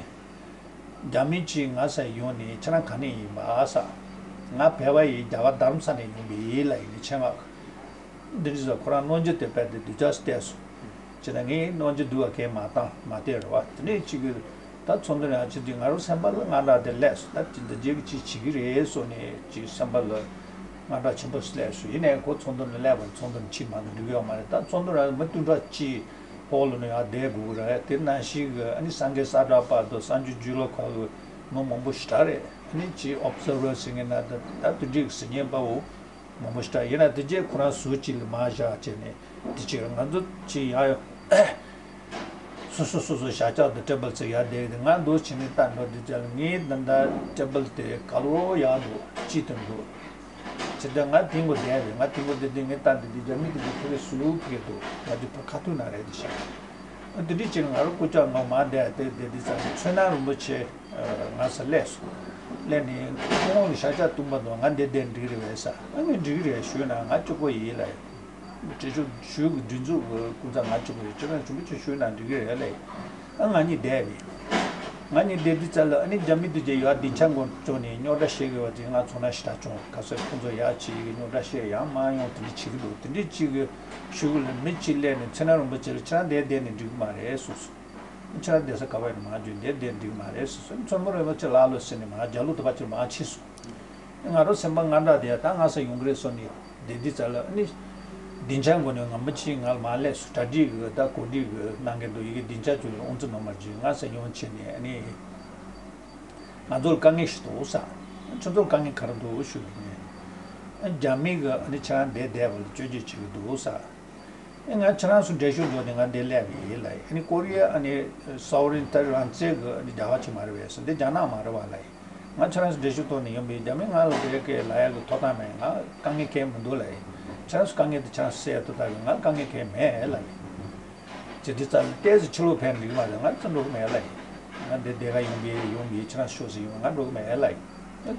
རྒྱ་མི་གཅིག་ང་ས་ཡོང་ནས་ཁྱེད་རང་ག་ནས་ཡིན་པ་ཟེར། ང་བོད་པ་ཡིན། རྒྱ་གར་རྡ་རམ་ས་ནས་ཡོང་པ་ཡིན་ལབ་ཡིན་ནས་ཆེད་མངགས། འདི་འདྲ་ཟེར་ཁོ་རང་གནོད་འགྱུར་དེ་བས་དེ་སྡུག་ཅག་བལྟས་སོང་། ཅེ་ན་ངས་གནོད་འགྱུར་སྡུག་བ་གས་མ་བཏང་མ་བལྟས་རེད་བ། དེ་ནས་གཅིག་གིས་ད་ཚོགས་འདུ་ནང་ཕྱིན་དུས་ང་རང་སེམས་པ་ལ་དངངས་སྐྲག་དེ་སླེབས་སོང་། ད་དེ་འདི་རྗེས་ཀྱི་ཅི་བྱེད་ཀྱི་རེད་སོང་ནས་ཅིག་སེམས་པ་ལ་དངངས་སྐྲག་ཆེན་པོ་སླེབས་སོང་། ཡིན་ནའི་ཁོ་ཚོགས་འདུ་ནང་སླེབས་པ་ཚོགས་འདུ་ནང་ཕྱིན་མ་གཏོགས་འགྲིག་གི་ཡོད་མ་རེད། ད་ཚོགས་འདུ་ནང་མི་བདུན་ཕྲག་གཅིག་ཕོག་ལོ་ནས་ཡར་བསྡད་དགོས་ཀྱི་རེད། དེ་ནང་བཞིན་གྱི་ཨ་ནི་སངས་རྒྱས་ས་གྲྭ་པ་དང་གསར་འགྱུར་བརྒྱུད་ལམ་ཁག་གི་མི་མང་པོ་ཞེ་དྲག་རེད། ཨ་ནི་ཅིག་ཨོབ་སར་ཝར་ཟེར་མཁན་ན་ད་ད་དེ་འདྲའི་གཟིགས་མཁན་པ་བོ། མང་པོ་ཞིག་ཡིན་ན་དེ་རྗེས་ཁོ་རང་ཟུར་གཅིག་ལ་མར་བཞག་བྱས་ནས་དེ་ཅིག་ང་ཚོ་ཅིག་ཡར་ཡོང་། སོ་སོ་སོ་སོ་ཞབས་བཅགས་དང་ཊེ་བལ་ཚོ་ཡར་བསྡད་དེ་ང་འདུག་བྱས་ནས་ལྟ་འགྲོ་དུས་ཙམ་ལ་ངའི་ད་ལྟ་ཊེ་བལ་དེ་ག་ལོ་ཡག་འདུག་ཅི་དང་འདུག་ཅི་ད་ང་དེང་གོ་བསྡད་རེད། ང་དེང་གོ་བསྡད་དེ་ངས་ལྟ་འདི་འདི་རྒྱ་མི་དེ་འདི་ཕ་གི་ཟུར་ཕ་གི་འདུག་ང་འདི་ཕ་ཁ་ཐུག་ན་རེད་དེ་ཤག་དེ་འདྲ་ཅིག་ང་རང་སྐུ་ཅག་ངོ་མ་བསྡད་དེ་བསྡད་དེ་ཙམ་ལ་མཚོ་སྣ་རིན་པོ་ཆེ། ང་ས་སླེབས་སོང་། སླེབས་ནས་ཁོང་ལ་ཤ་ཆ་བཏུང་པ་དང་ང་འདི་བསྡད་འགྲིག་རེད་བས་ས། ཨ་ངས་འགྲིག་རེད་ཞུས་ན་ང་གཅིག་པོ་ཡིན་ལ། གྲོས་ཆོད་ཞུ་གི་སྒྲིག་འཛུགས་ཀྱི་སྐུ་ཚབ་ང་གཅིག་པོ་ཡིན། ཁྱེད་རང་ཞུ་མི་ཆོག་ཞུས་ན་འགྲིག་གི་རེད་ལ། ཨ་ང་གཉིས་བསྡད་པས། ང་གཉིས་བསྡད་དུས་ཙམ་ལ་ཨ་ནི་རྒྱ་མི་དེ་ཚོས་ཡར་སྡིངས་ཆ་སྒང་བཙུགས་ནས་རྙོག་དྲ་བཤད་གི་ཡོད་དེ་ང་ཚོར་སྣང་ཞེ་དྲག་བྱུང་། ག་ཚོད་ཁོང་ཚོ་ཡར་བྱེད་ཀྱི་རྙོག་དྲ་བཤད་ཡང་མ་ཡོང་དེ་འདྲ་བྱེད་ཀྱི་འདུག་དེ་འདྲ་བྱེད་ཀྱི་ཞུ་གི་ལ་མི་གཅིག་སླེབས་ནས་མཚོ་སྣ་རིན་པོ་ཆེ་ལ་ཁྱེད་རང་འདིར་བསྡད་ནས་འགྲིག་གི་མ་རེད་གསུངས་སོང་། ཁྱེད་རང་བསྡད་ས་ག་བ་ཡིན་མ་བརྗོད་འདིར་བསྡད་འགྲིག་མ་རེད་ཟེར་སོང་། མཚོ་མོ་རིན་པོ་ཆེ་ལགས་ལོ་ཟེར་ནས་མ་རྒྱ་ལོ་དུ་བ་ཆེར་མ་ཕྱིན་སོང་། ང་རང་སེམས་པ་དངངས་སྐྲག་དེ་ཡང་ད་ང་ས་ཡོང་གི་རེད་སོང་ནས་བསྡད་དུས་ཙམ་ལ་ཨ་ནི། སྡིངས་ཆ་སྒང་ནས་ངོ་མ་ཅིག་ང་ལ་མ་སླེབས་སོང་། གྲ་སྒྲིག་གི་ད་གོ་སྒྲིག་གི་གནང་གི་འདུག་ཡི་གེ་སྡིངས་ཆ་ཅུ་ལ་ཨོང་ཙི་ནོར་མ་ཅིག་ང་ས་ཡོང་ཕྱིན་ནས་ཨ་ནི། ང་ཚོར་དཀའ་ངལ་ཞིག་འདུག་ས། ཁྱོད་ཚོར་དཀའ་ངལ་ག་རེ་འདུག་ཞུ་གི་ཡིན། རྒྱ་མི་གི་ཨ་ནི་ཁྱེད་རང་འདིར་བསྡད་པ་ལ་སྐྱོན་བརྗོད་བྱེད་ཀྱི་འདུག་ས། ཨེ་ང་ཁྱེད་རང་ཚོ་འགྲེལ་བཤད་འགྲོ་ནས་ང་འདིར་སླེབས་པ་ཡིན་ལ། ཨ་ནི་ཀོ་རི་ཡ་ཨ་ནི་སོ་ཝ་རིན་ཏི་རང་བཙན་གྱི་ཨ་ནི་རྒྱལ་བ་ཅིག་མ་རེད་པས་ཟེར། འདི་རྒྱ་ནག་མ་རེད་པ་ལ། ང་ཁྱེད་རང་ཚོ་འགྲེལ་བཤད་གཏོང་ནས་ཡོང་པས་རྒྱ་མི་ང་ལ་འདི་གའི་ལབ་ཡག་གི་ཐོབ་ཐང་མེད། ང་དཀའ་ངལ་གང་ཡང་མི་འདུག་ལ། ཁྱེད་རང་ཚོ་དཀའ་ངལ་དེ་ཁྱེད་རང་སེལ་ཐུབ་ཐག་གི། ང་དཀའ་ངལ་གང་ཡང་མེད་ལ། ཇི་འདི་ཙམ་ལ་ཏོག་ཙམ་ཕྱི་ལོགས་ཕེབས་འགྲིག་མ་རེད། ང་ཚོ་འགྲོ་གི་མེད་ལ། ང་འདི་འདི་ག་ཡོང་པས་ཡོང་པས་ཁྱེད་རང་ཤོག་ཟེར་ཡོང་ང་འགྲོ་གི་མེད་ལ།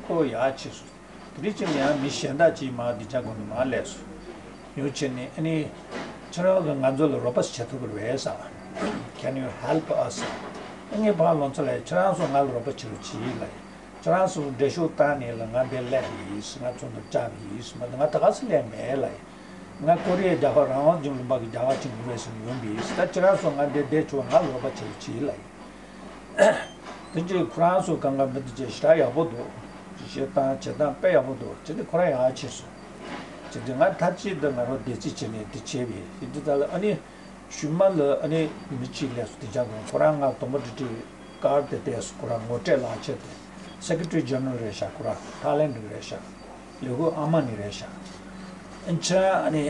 ཁོ་ཡག་ཆེ་སོང་། དེ་རིང་ཕྱིན་ཡང་མི་གཞན་དག་ཅིག་མར་སྡིངས་ཆ་སྒང་ནས་མར་སླེབས་སོང་། ཡོང་བྱས་ནས་ཨ་ནི། ཁྱེད་རང་གིས་ང་ཚོ་ལ་རོགས་པ་བྱེད་ཐུབ་ཀྱི་རེད་ཟེར། Can you help us? ཨ་ངས་ཕར་ལོག་ཚར་ལ་ཁྱེད་རང་ཚོ་ང་ལ་རོགས་པ་བྱེད་རོགས་བྱེད་ལ། ཁྱེད་རང་ཚོ་འགྲེལ་བཤད་བཏང་ནས་ལ་ང་འདིར་སླེབས་ཡིན། ང་ཚོ་འདིར་བཅར་ཡིན་མ་གཏོགས་ང་ད་ག་སེ་སླེབས་མེད་ལ། ང་ཀོ་རི་ཡའི་རྒྱལ་ཁབ་རང་དབང་ལྗོངས་ལུང་པ་གི་རྒྱལ་བ་ཅིག་ཡིན་པས་ཟེར་ནས་ཡོང་པ་ཡིན། ད་ཁྱེད་རང་ཚོ་ང་འདིར་བསྡད་ཆོག་ང་ལ་རོགས་པ་བྱེད་རོགས་བྱེད་ལ། དེ་རྗེས་ཁོ་རང་ཚོ་གང་ག་མི་དེ་ཚོ་ཞེ་དྲག་ཡག་པོ་འདུག་བཤད་སྟངས་བྱེད་སྟངས་དཔེ་ཡག་པོ་འདུག་བྱས་ཏེ་ཁོ་རང་ཡག་ཆེ་སོང་། བྱས་ཏེ་ང་ཐབས་ཅིག་ཏུ་ང་རང་བདེ་སྐྱིད་བྱས་ནས་དེ་བྱས་པས་དེ་འདི་ད་ལ་ཨ་ནི་ཞུ་མ་ལ་ཨ་ནི་མི་གཅིག་སླེབས་སོང་། དེ་ཅང་གང་ཁོ་རང་ང་དོམ་པ་ཀྲི་ཀྲི་ཀར་དེ་བལྟས་སོང་། ཁོ་རང་ངོ་སྤྲོད་ལག་ཁྱེར་དེ་Secretary General རེད་ཤག་ཁོ་རང་ཐའི་ལེན་ཌི་རེད་ཤག་ལས་ཁུངས་ཨ་མ་ནི་རེད་ཤག་ཨ་ནི་ཁྱེད་རང་ཨ་ནི།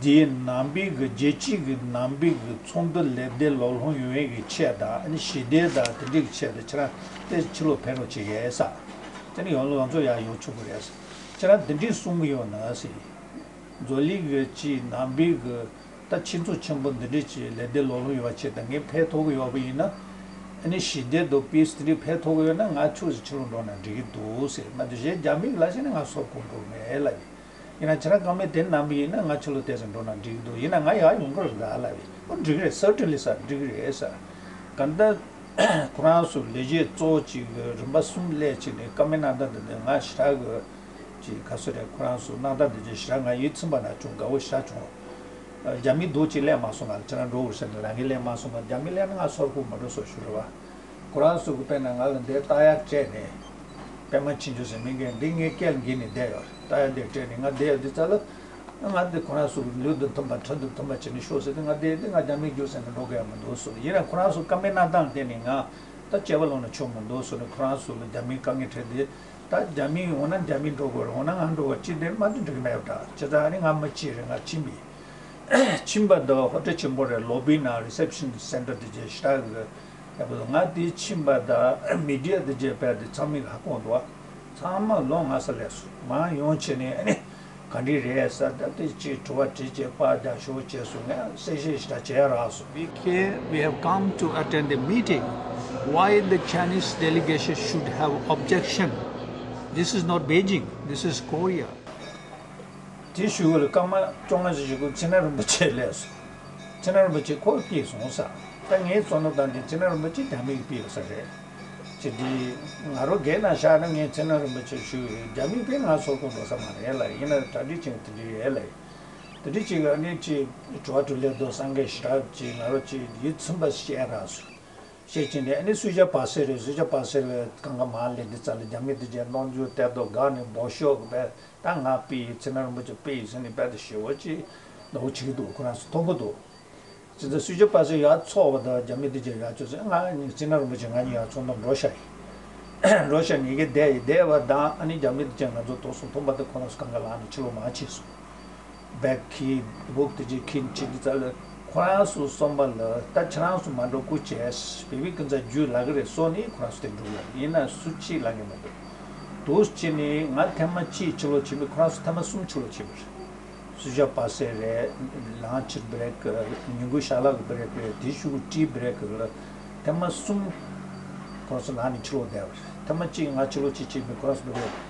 འདིའི་ནང་པའི་གི་རྒྱལ་སྤྱིའི་གི་ནང་པའི་གི་ཚོགས་འདུ་ལས་སྡེ་ལོག་ལྷུང་ཡོང་ཡས་ཀྱི་ཆེད་དང་ཨ་ནི་ཞི་བདེ་དང་དེ་འདྲའི་གི་ཆེད་དུ་ཁྱེད་རང་ཏོག་ཙམ་ཕྱི་ལོགས་ཕེབས་རོགས་བྱེད་ཀྱི་ཟེར། དེ་ནི་ཡོང་ལོ་ང་ཚོ་ཡར་ཡོང་ཆོག་གི་རེད་ཟེར། ཁྱེད་རང་དེ་འདྲའི་གསུང་གི་ཡོད་ན་ཟེར། མཛོད་གླིང་གི་ཅིག་ནང་པའི་གི་ད་ཆོས་ཚོགས་ཆེན་པོ་འདི་འདྲའི་ཅིག་ལས་སྡེ་ལོག་ལྷུང་ཡོང་བ་ཆེད་དུ་ངས་ཕེབས་ཐུབ་ཀྱི་ཡོད་པ་ཡིན་ན། ཨ་ནི་ཞི་བདེ་དང་པིས་དེ་འདྲའི་ཕེབས་ཐུབ་ཀྱི་ཡོད་ན་ང་ཆོག་ཟེར། ཕྱི་ལོགས་འགྲོ་ན་འགྲིག་གི་འདུག་ཟེར། མ་གཏོགས་གཞན་རྒྱ་མིའི་ལ་ཟེར་ན་ང་སོར་གོ་འགྲོ་མེད་ལབ་ཡིན། ཡིན་ན་ཁྱེད་རང་ཀ་མེད་དེ་ནང་མི་ཡིན་ན་ང་ཕྱི་ལོགས་ཏོག་ཙམ་འགྲོ་ན་འགྲིག་གི་འདུག་ཡིན་ན་ང་ཡར་ཡོང་གི་རེད་ད་ལབ་ཡིན། ཨོ་འགྲིག་རེད། སར་ཊན་ལི་ཟེར་འགྲིག་རེད་ཟེར། གང་ལྟར་ཁོ་རང་ཚོ་ལས་བྱེད་གཙོ་བོ་གཅིག་གི་རིམ་པ་གསུམ་སླེབས་བྱས་ནས་བཀའ་མོལ་གནང་སྟངས་འདི་ནི་ང་ཞེ་དྲག་གི་ཅིག་ག་ཚོད་རེད། ཁོ་རང་ཚོ་གནང་སྟངས་འདི་ཅིག་ཞེ་དྲག་ང་ཡིད་ཚིམ་པ་ན་ཅུང་དགའ་བོ་ཞེ་དྲག་བྱུང་། རྒྱ་མི་རྡོག་གཅིག་སླེབས་མ་སོང་ང་ལ། ཁྱེད་རང་འགྲོ་དགོས་ཟེར་ནས་ལབ་མཁན་སླེབས་མ་སོང་ང་། རྒྱ་མི་སླེབས་ན་ང་སོར་གོ་མ་འགྲོ་སོ་ཞུ་རེད་བ། ཁོ་རང་ཚོ་གི་དཔེར་ན་ང་ལ་འདིར་ལྟ་ཡག་སྤྲད་ནས། པད་མ་ཆོས་འབྱོར་ཟེར་མི་འགས་འདི་ངའི་སྐེ་ལ་འགྱིང་ནས་བསྡད་ཡོད། ལྟ་ཡག་འདི་སྤྲད་ནས་ང་བསྡད་ཡོད་དུས་ཙམ་ལ། ང་འདི་ཁོ་རང་ཚོ་གི་ལུས་དང་མཐུན་པ་ཁྲག་དང་མཐུན་པ་བྱས་ནས་ཤོག་ཟེར་ཏེ་ང་བསྡད་དེ་ང་རྒྱ་མིའི་རྒྱུགས་ཟེར་ནས་འགྲོ་གི་ཡང་མི་འདུག་ཟེར། ཡིན་ན་ཁོ་རང་ཚོ་བཀའ་མོལ་གནང་སྟངས་དེ་ནི་ང་ད་དཔྱད་པ་ལོག་ན་ཆོག་མི་འདུག་ཟེར་ནས་ཁོ་རང་ཚོ་ལ་རྒྱ་མིའི་དཀའ་ངལ་འཕྲད་དེ། ད་རྒྱ་མི་འོ་ན་རྒྱ་མི་འགྲོ་དགོས་རེད། འོ་ན་ང་འགྲོ་དགོས། ཅི་དེ་མ་དེ་འགྲིག་གི་མེད་པ་འདྲ། བྱས་ཙང་ཨ་ནི་ང་མི་གཅིག་རེད། ང་ཕྱིན་པས། ཕྱིན་པ་དང་ཧོ་ཊེལ་ཆེན་པོ་རེད། ལོ་བི་ནང་རི་སེབ་ཤན་སེན་ཊར་དེ་རྗེས་ཞེ་དྲག་གི་ཡག་པོ་འདུག་ང་དེ་ཕྱིན་པ་དང་མི་ཌི་ཡ་དེ་རྗེས་ཕེབས་དེ་ཚང་མས་ཧ་གོ་འདུག་ཚང་མ་ལོ་ང་ས་སླེབས་སོང་། མར་ཡོང་བྱས་ནས་ཨ་ནི་ག་འདྲ་རེད་ཟེར། ད་དེ་ཅིག་དྲི་བ་དྲིས་བྱས་པར་རྒྱག་ཞོག་བྱས་སོང་། ངས་གསལ་བཤད་ཞེ་དྲག་བྱས་རག་སོང་། We came, we have come to attend the meeting. Why the Chinese delegation should have objection? This is not Beijing, this is Korea. དེ་ཞུ་གི་ལ་སྐར་མ་བཅོ་ལྔ་ཞིག་ཞུ་གི་ཚེ་ན་རིན་པོ་ཆེ་སླེབས་སོང་། ཚེ་ན་རིན་པོ་ཆེ་ཁོ་སྐྱེས་སོང་ས། ད་ངའི་བསམ་བློ་བཏང་དུས་ཚེ་ན་རིན་པོ་ཆེ་རྒྱ་མི་གིས་ཕུད་ཡོད་ས་རེད། ཅེས་དེ་ང་རོ་སྒེར་ནང་བཞག་ན་ངས་ཚེ་ན་རིན་པོ་ཆེ་ཞུ་ཡོད། རྒྱ་མི་པས་ང་སོར་གོ་འགྲོ་ས་མ་རེད་ལ། ཡིན་ན་གྲ་སྒྲིག་ཅིག་དེ་འདྲ་ཡོད་ལ། དེ་འདྲ་ཅིག་ཨ་ནི་ཅིག་དྲི་བ་དྲིས་ལན་དུ་སངས་རྒྱས་ཞེ་དྲག་ཅིག་ང་རོ་ཅིག་ཡིད་ཚིམ་པ་ཞིག་བྱས་རག་སོང་། བཤད་ཀྱིན་ནས་ཨ་ནི་སུ་ཇཱ་པ་སེ་རེད། སུ་ཇཱ་པ་སེ་ལ་གང་ག་མ་ལེན་དུས་ཙ་ལ་རྒྱ་མི་དེ་རྗེས་གནོང་འཇུག་གཏད་དོ་དགའ་ནས་འབོ་ཤོག་གི་བས་ད་ང་པི་ཚེ་ན་རིན་པོ་ཆེ་པི་ཟེར་ནས་བས་དེ་ཞེ་བོ་ཅིག་ནོ་བྱེད་ཀྱི་འདུག་ཁོ་རང་ཚོ་མཐོང་གི་འདུག་ཅི་ཙམ་སུ་ཇཱ་པ་སེ་ཡར་ཚོགས་པ་དང་རྒྱ་མི་དེ་རྗེས་ཡར་ཚོགས་ཚེ་ང་ཚེ་ན་རིན་པོ་ཆེ་ང་གཉིས་ཡར་ཚོགས་འདུ་འགྲོ་ཤག་ཡིན། འགྲོ་ཤག་ནས་གི་བསྡད་ཡི་བསྡད་པ་དང་ཨ་ནི་རྒྱ་མི་དེ་རྗེས་ང་ཚོ་དོགས་སོང་མཐོང་པ་དེ་ཁོ་རང་ཚོ་གང་ག་ལངས་ནས་ཕྱི་ལོགས་མར་ཕྱིན་སོང་། བེག་ཁྱེར་སྦུག་དེ་ཅིག་ཁྱེར་ཕྱིན་དུས་ཙ་ལ་ཁོ་རང་ཚོ་གསུམ་པ་ལ་ད་ཁྱེད་རང་ཚོ་མ་འགྲོ་སྐུ་བྱས། བོད་པའི་སྐུ་ཚབ་རྒྱུས་ལབ་གི་རེད་གསུངས་ནས་ཁོ་རང་ཚོ་དེ་འགྲོ་གི་རེད། ཡིན་ན་སུ་གཅིག་ལབ་མཁན་མི་འདུག་དུས་གཅིག་ནས་ང་ཐེངས་མ་གཅིག་ཕྱི་ལོགས་ཕྱིན་པས་ཁོ་རང་ཚོ་ཐེངས་མ་གསུམ་ཕྱི་ལོགས་ཕྱིན་པ་རེད། སུ་ཇཱ་པ་སེ་རེད། ལང་ཆིར་བྷི་རེག་ཉིན་གུང་ཞལ་ལག་གི་བྷི་རེག་རེད། དེའི་གཞུག་གུ་ཏི་བྷི་རེག་ལ་ཐེངས་མ་གསུམ་ཁོ་རང་ཚོ་ལངས་ནས་ཕྱི་ལོགས་བསྡད་པ་རེད། ཐེངས་མ་གཅིག་ང་ཕྱི་ལོགས་གཅིག་ཕྱིན་པས་ཁོ་རང་ཚོ་བྷི་རེག་